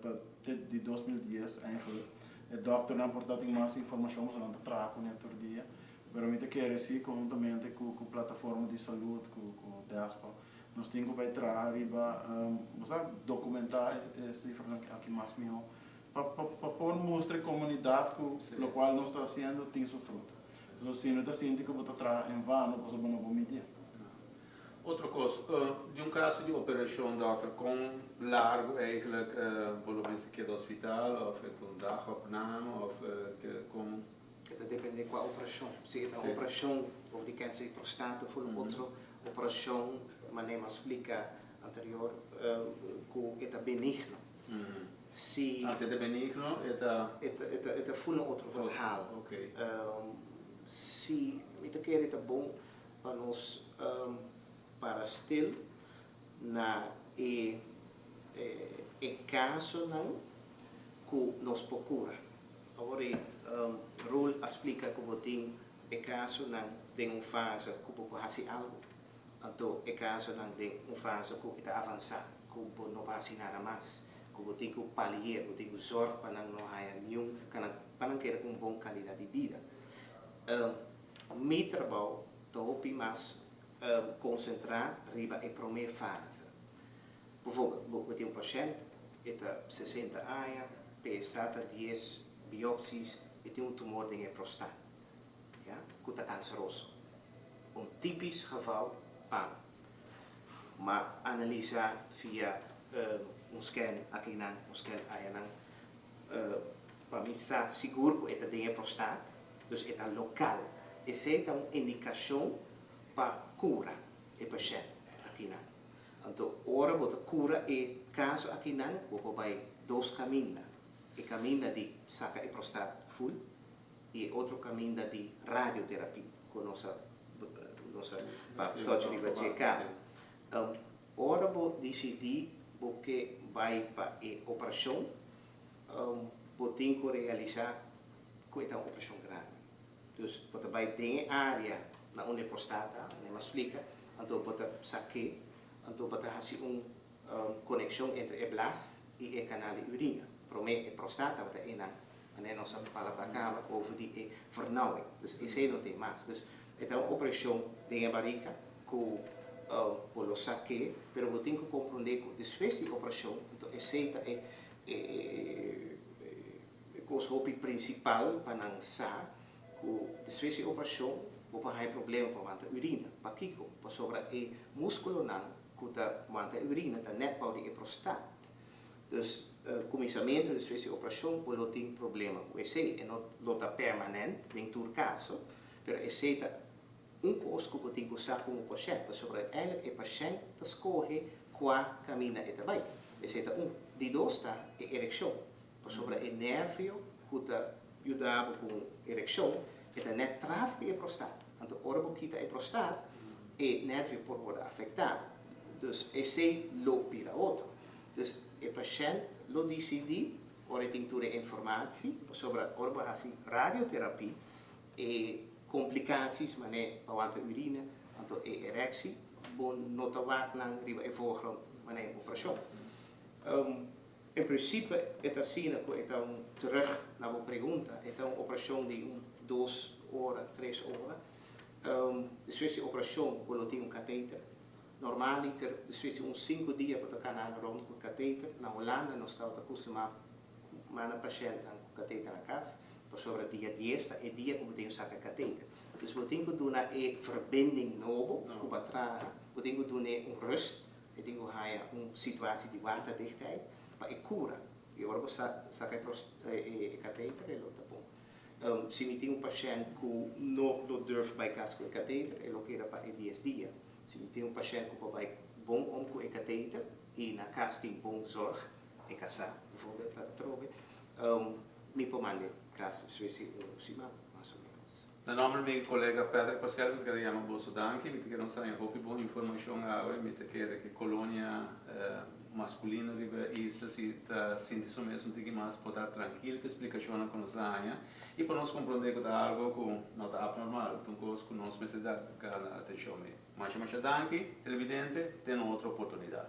ta te di 2010 eigenlijk. E dokternan por ta tin mas informacion pasobra nan ta traha cune tur dia. Pero mi ta kere si conhuntamente cu cu plataforma di salud cu cu DESPA nos tin cu bay traha riba bo sa documenta e cifranan aki mas miho pa pa pa por mustra e comunidad cu locual nos ta haciendo tin su fruta. Pasobra si no ta sinti cu bo ta traha en vano pasobra bo no por midié. Otro cos, di un caso di operacion dokter, con largo eigenlijk bo lo mester keda hospital of e ta un dagopname of con? E ta depende cua operacion. Si e ta un operacion of di cancer di prostaat of un otro operacion manera mi a splica anterior cu e ta benigno. Si. Ah, si e ta benigno e ta. E ta full un otro verhaal. Si mi ta kere ta bon pa nos para stil na e e casonan cu nos por cura. Awor e Roel a splica cu bo tin e casonan den un fase cu bo por haci algo, anto e casonan den un fase cu e ta avansa, cu bo no por haci nada mas, cu bo tin cu palier, bo tin cu zorg pa nan no haya niun, pa nan keda cu un bon calidad di bida. Mi trabou ta hopi mas konsentrá riba e promé fase. Bijvoorbeeld, bo tin un pashènt, e ta 60 aña, PSA ta 10, biopsies, e tin un tumor den e prostat, ya, ku ta kanseroso. Un típisch geval pa mi. M'a analisá via un scan akinan, un scan ayanan, pa mi sa sigur ku e ta den e prostat, dus e ta lokal. Esei ta un indikashon pa kura e pashènt akinan. Anto ora bo ta kura e kaso akinan, bo por bai dos kaminda. E kaminda di saka e prostat ful i e otro kaminda di radioterapia ku nos a nos a touch riba dje kaba. Ora bo disidí bo ke bai pa e operashon, bo tin ku realisá ku e ta un operashon grandi. Dus bo ta bai den e área na unda e prostata, mi a splika, anto bo ta sak'é, anto bo ta hasi un konekshon entre e blas i e kanal di urina. Promé e prostata tabata einan, manera nos a palabra kaba over di e vernauwing. Dus esei no tin mas. Dus e ta un operashon den e barika ku bo lo sak'é, pero bo tin ku komprondé ku despues di operashon, anto esei ta e E kos hopi prinsipal pa nan sa ku despues di operashon bo por haña problema pa wanta urina. Pakiko? Pasobra e muskulonan ku ta wanta e urina ta nèt bou di e prostat. Dus kuminsamentu despues di operashon bo lo tin problema ku esei. E no lo ta permanent den tur kaso, pero esei ta un kos ku bo tin ku sa komo pashènt, pasobra uiteindelijk e pashènt ta skohe kua kaminda e ta bai. Esei ta un. Di dos ta e erekshon. Pasobra e nervio. ku ta yuda bo ku un erekshon, e ta nèt tras di e prostat. Anto ora bo kita e prostat, e nervio por wòrdu afektá. Dus esei lo bira otro. Dus e pashènt lo disidí ora e tin tur e informatie, pasobra ora bo hasi radioterapie, e complicaties manera pa wanta urine, anto e erectie, bo no ta wak nan riba e voorgrond manera e operashon. En principe e ta asina cu e ta un, terug na bo pregunta, e ta un operacion di un dos ora, tres ora. Despues di operacion bo lo tin un catheter. Normaliter despues di un cinco dia bo ta cana rond cu catheter. Na Hulanda nos tabata custuma manda pashentnan cu catheter na cas pasobra dia dies ta e dia cu bo tin cu saca e catheter. Dus bo tin cu duna e verbinding nobo cu bo a traha, bo tin cu dun'e un rust. E tin ku haña un situatie di waterdichtheid pa e kura. I ora bo sa saka e kateter e lo ta bon. Si mi tin un pashènt ku no lo durf bai kas ku e kateter e lo keda pa e dies dia. Si mi tin un pashènt ku por bai bon om ku e kateter i na kas tin bon zorg, e kasá bijvoorbeeld ta atrobe, mi por mand'e kas despues di un siman mas o menos. Na nomber di mi colega Patrick Pascal mi ta kere yama boso danki, mi ta kere nos haña hopi bon informacion awe, mi ta kere ke colonia masculino riba e isla si ta sinti su mes un tiki mas por ta trankil ku e splicacionnan ku nos a haña i pa nos comprende ku ta algo ku no ta abnormal, ta un cos ku nos mester da gana atencion mee. Masha masha danki televidente, te na otro oportunidad.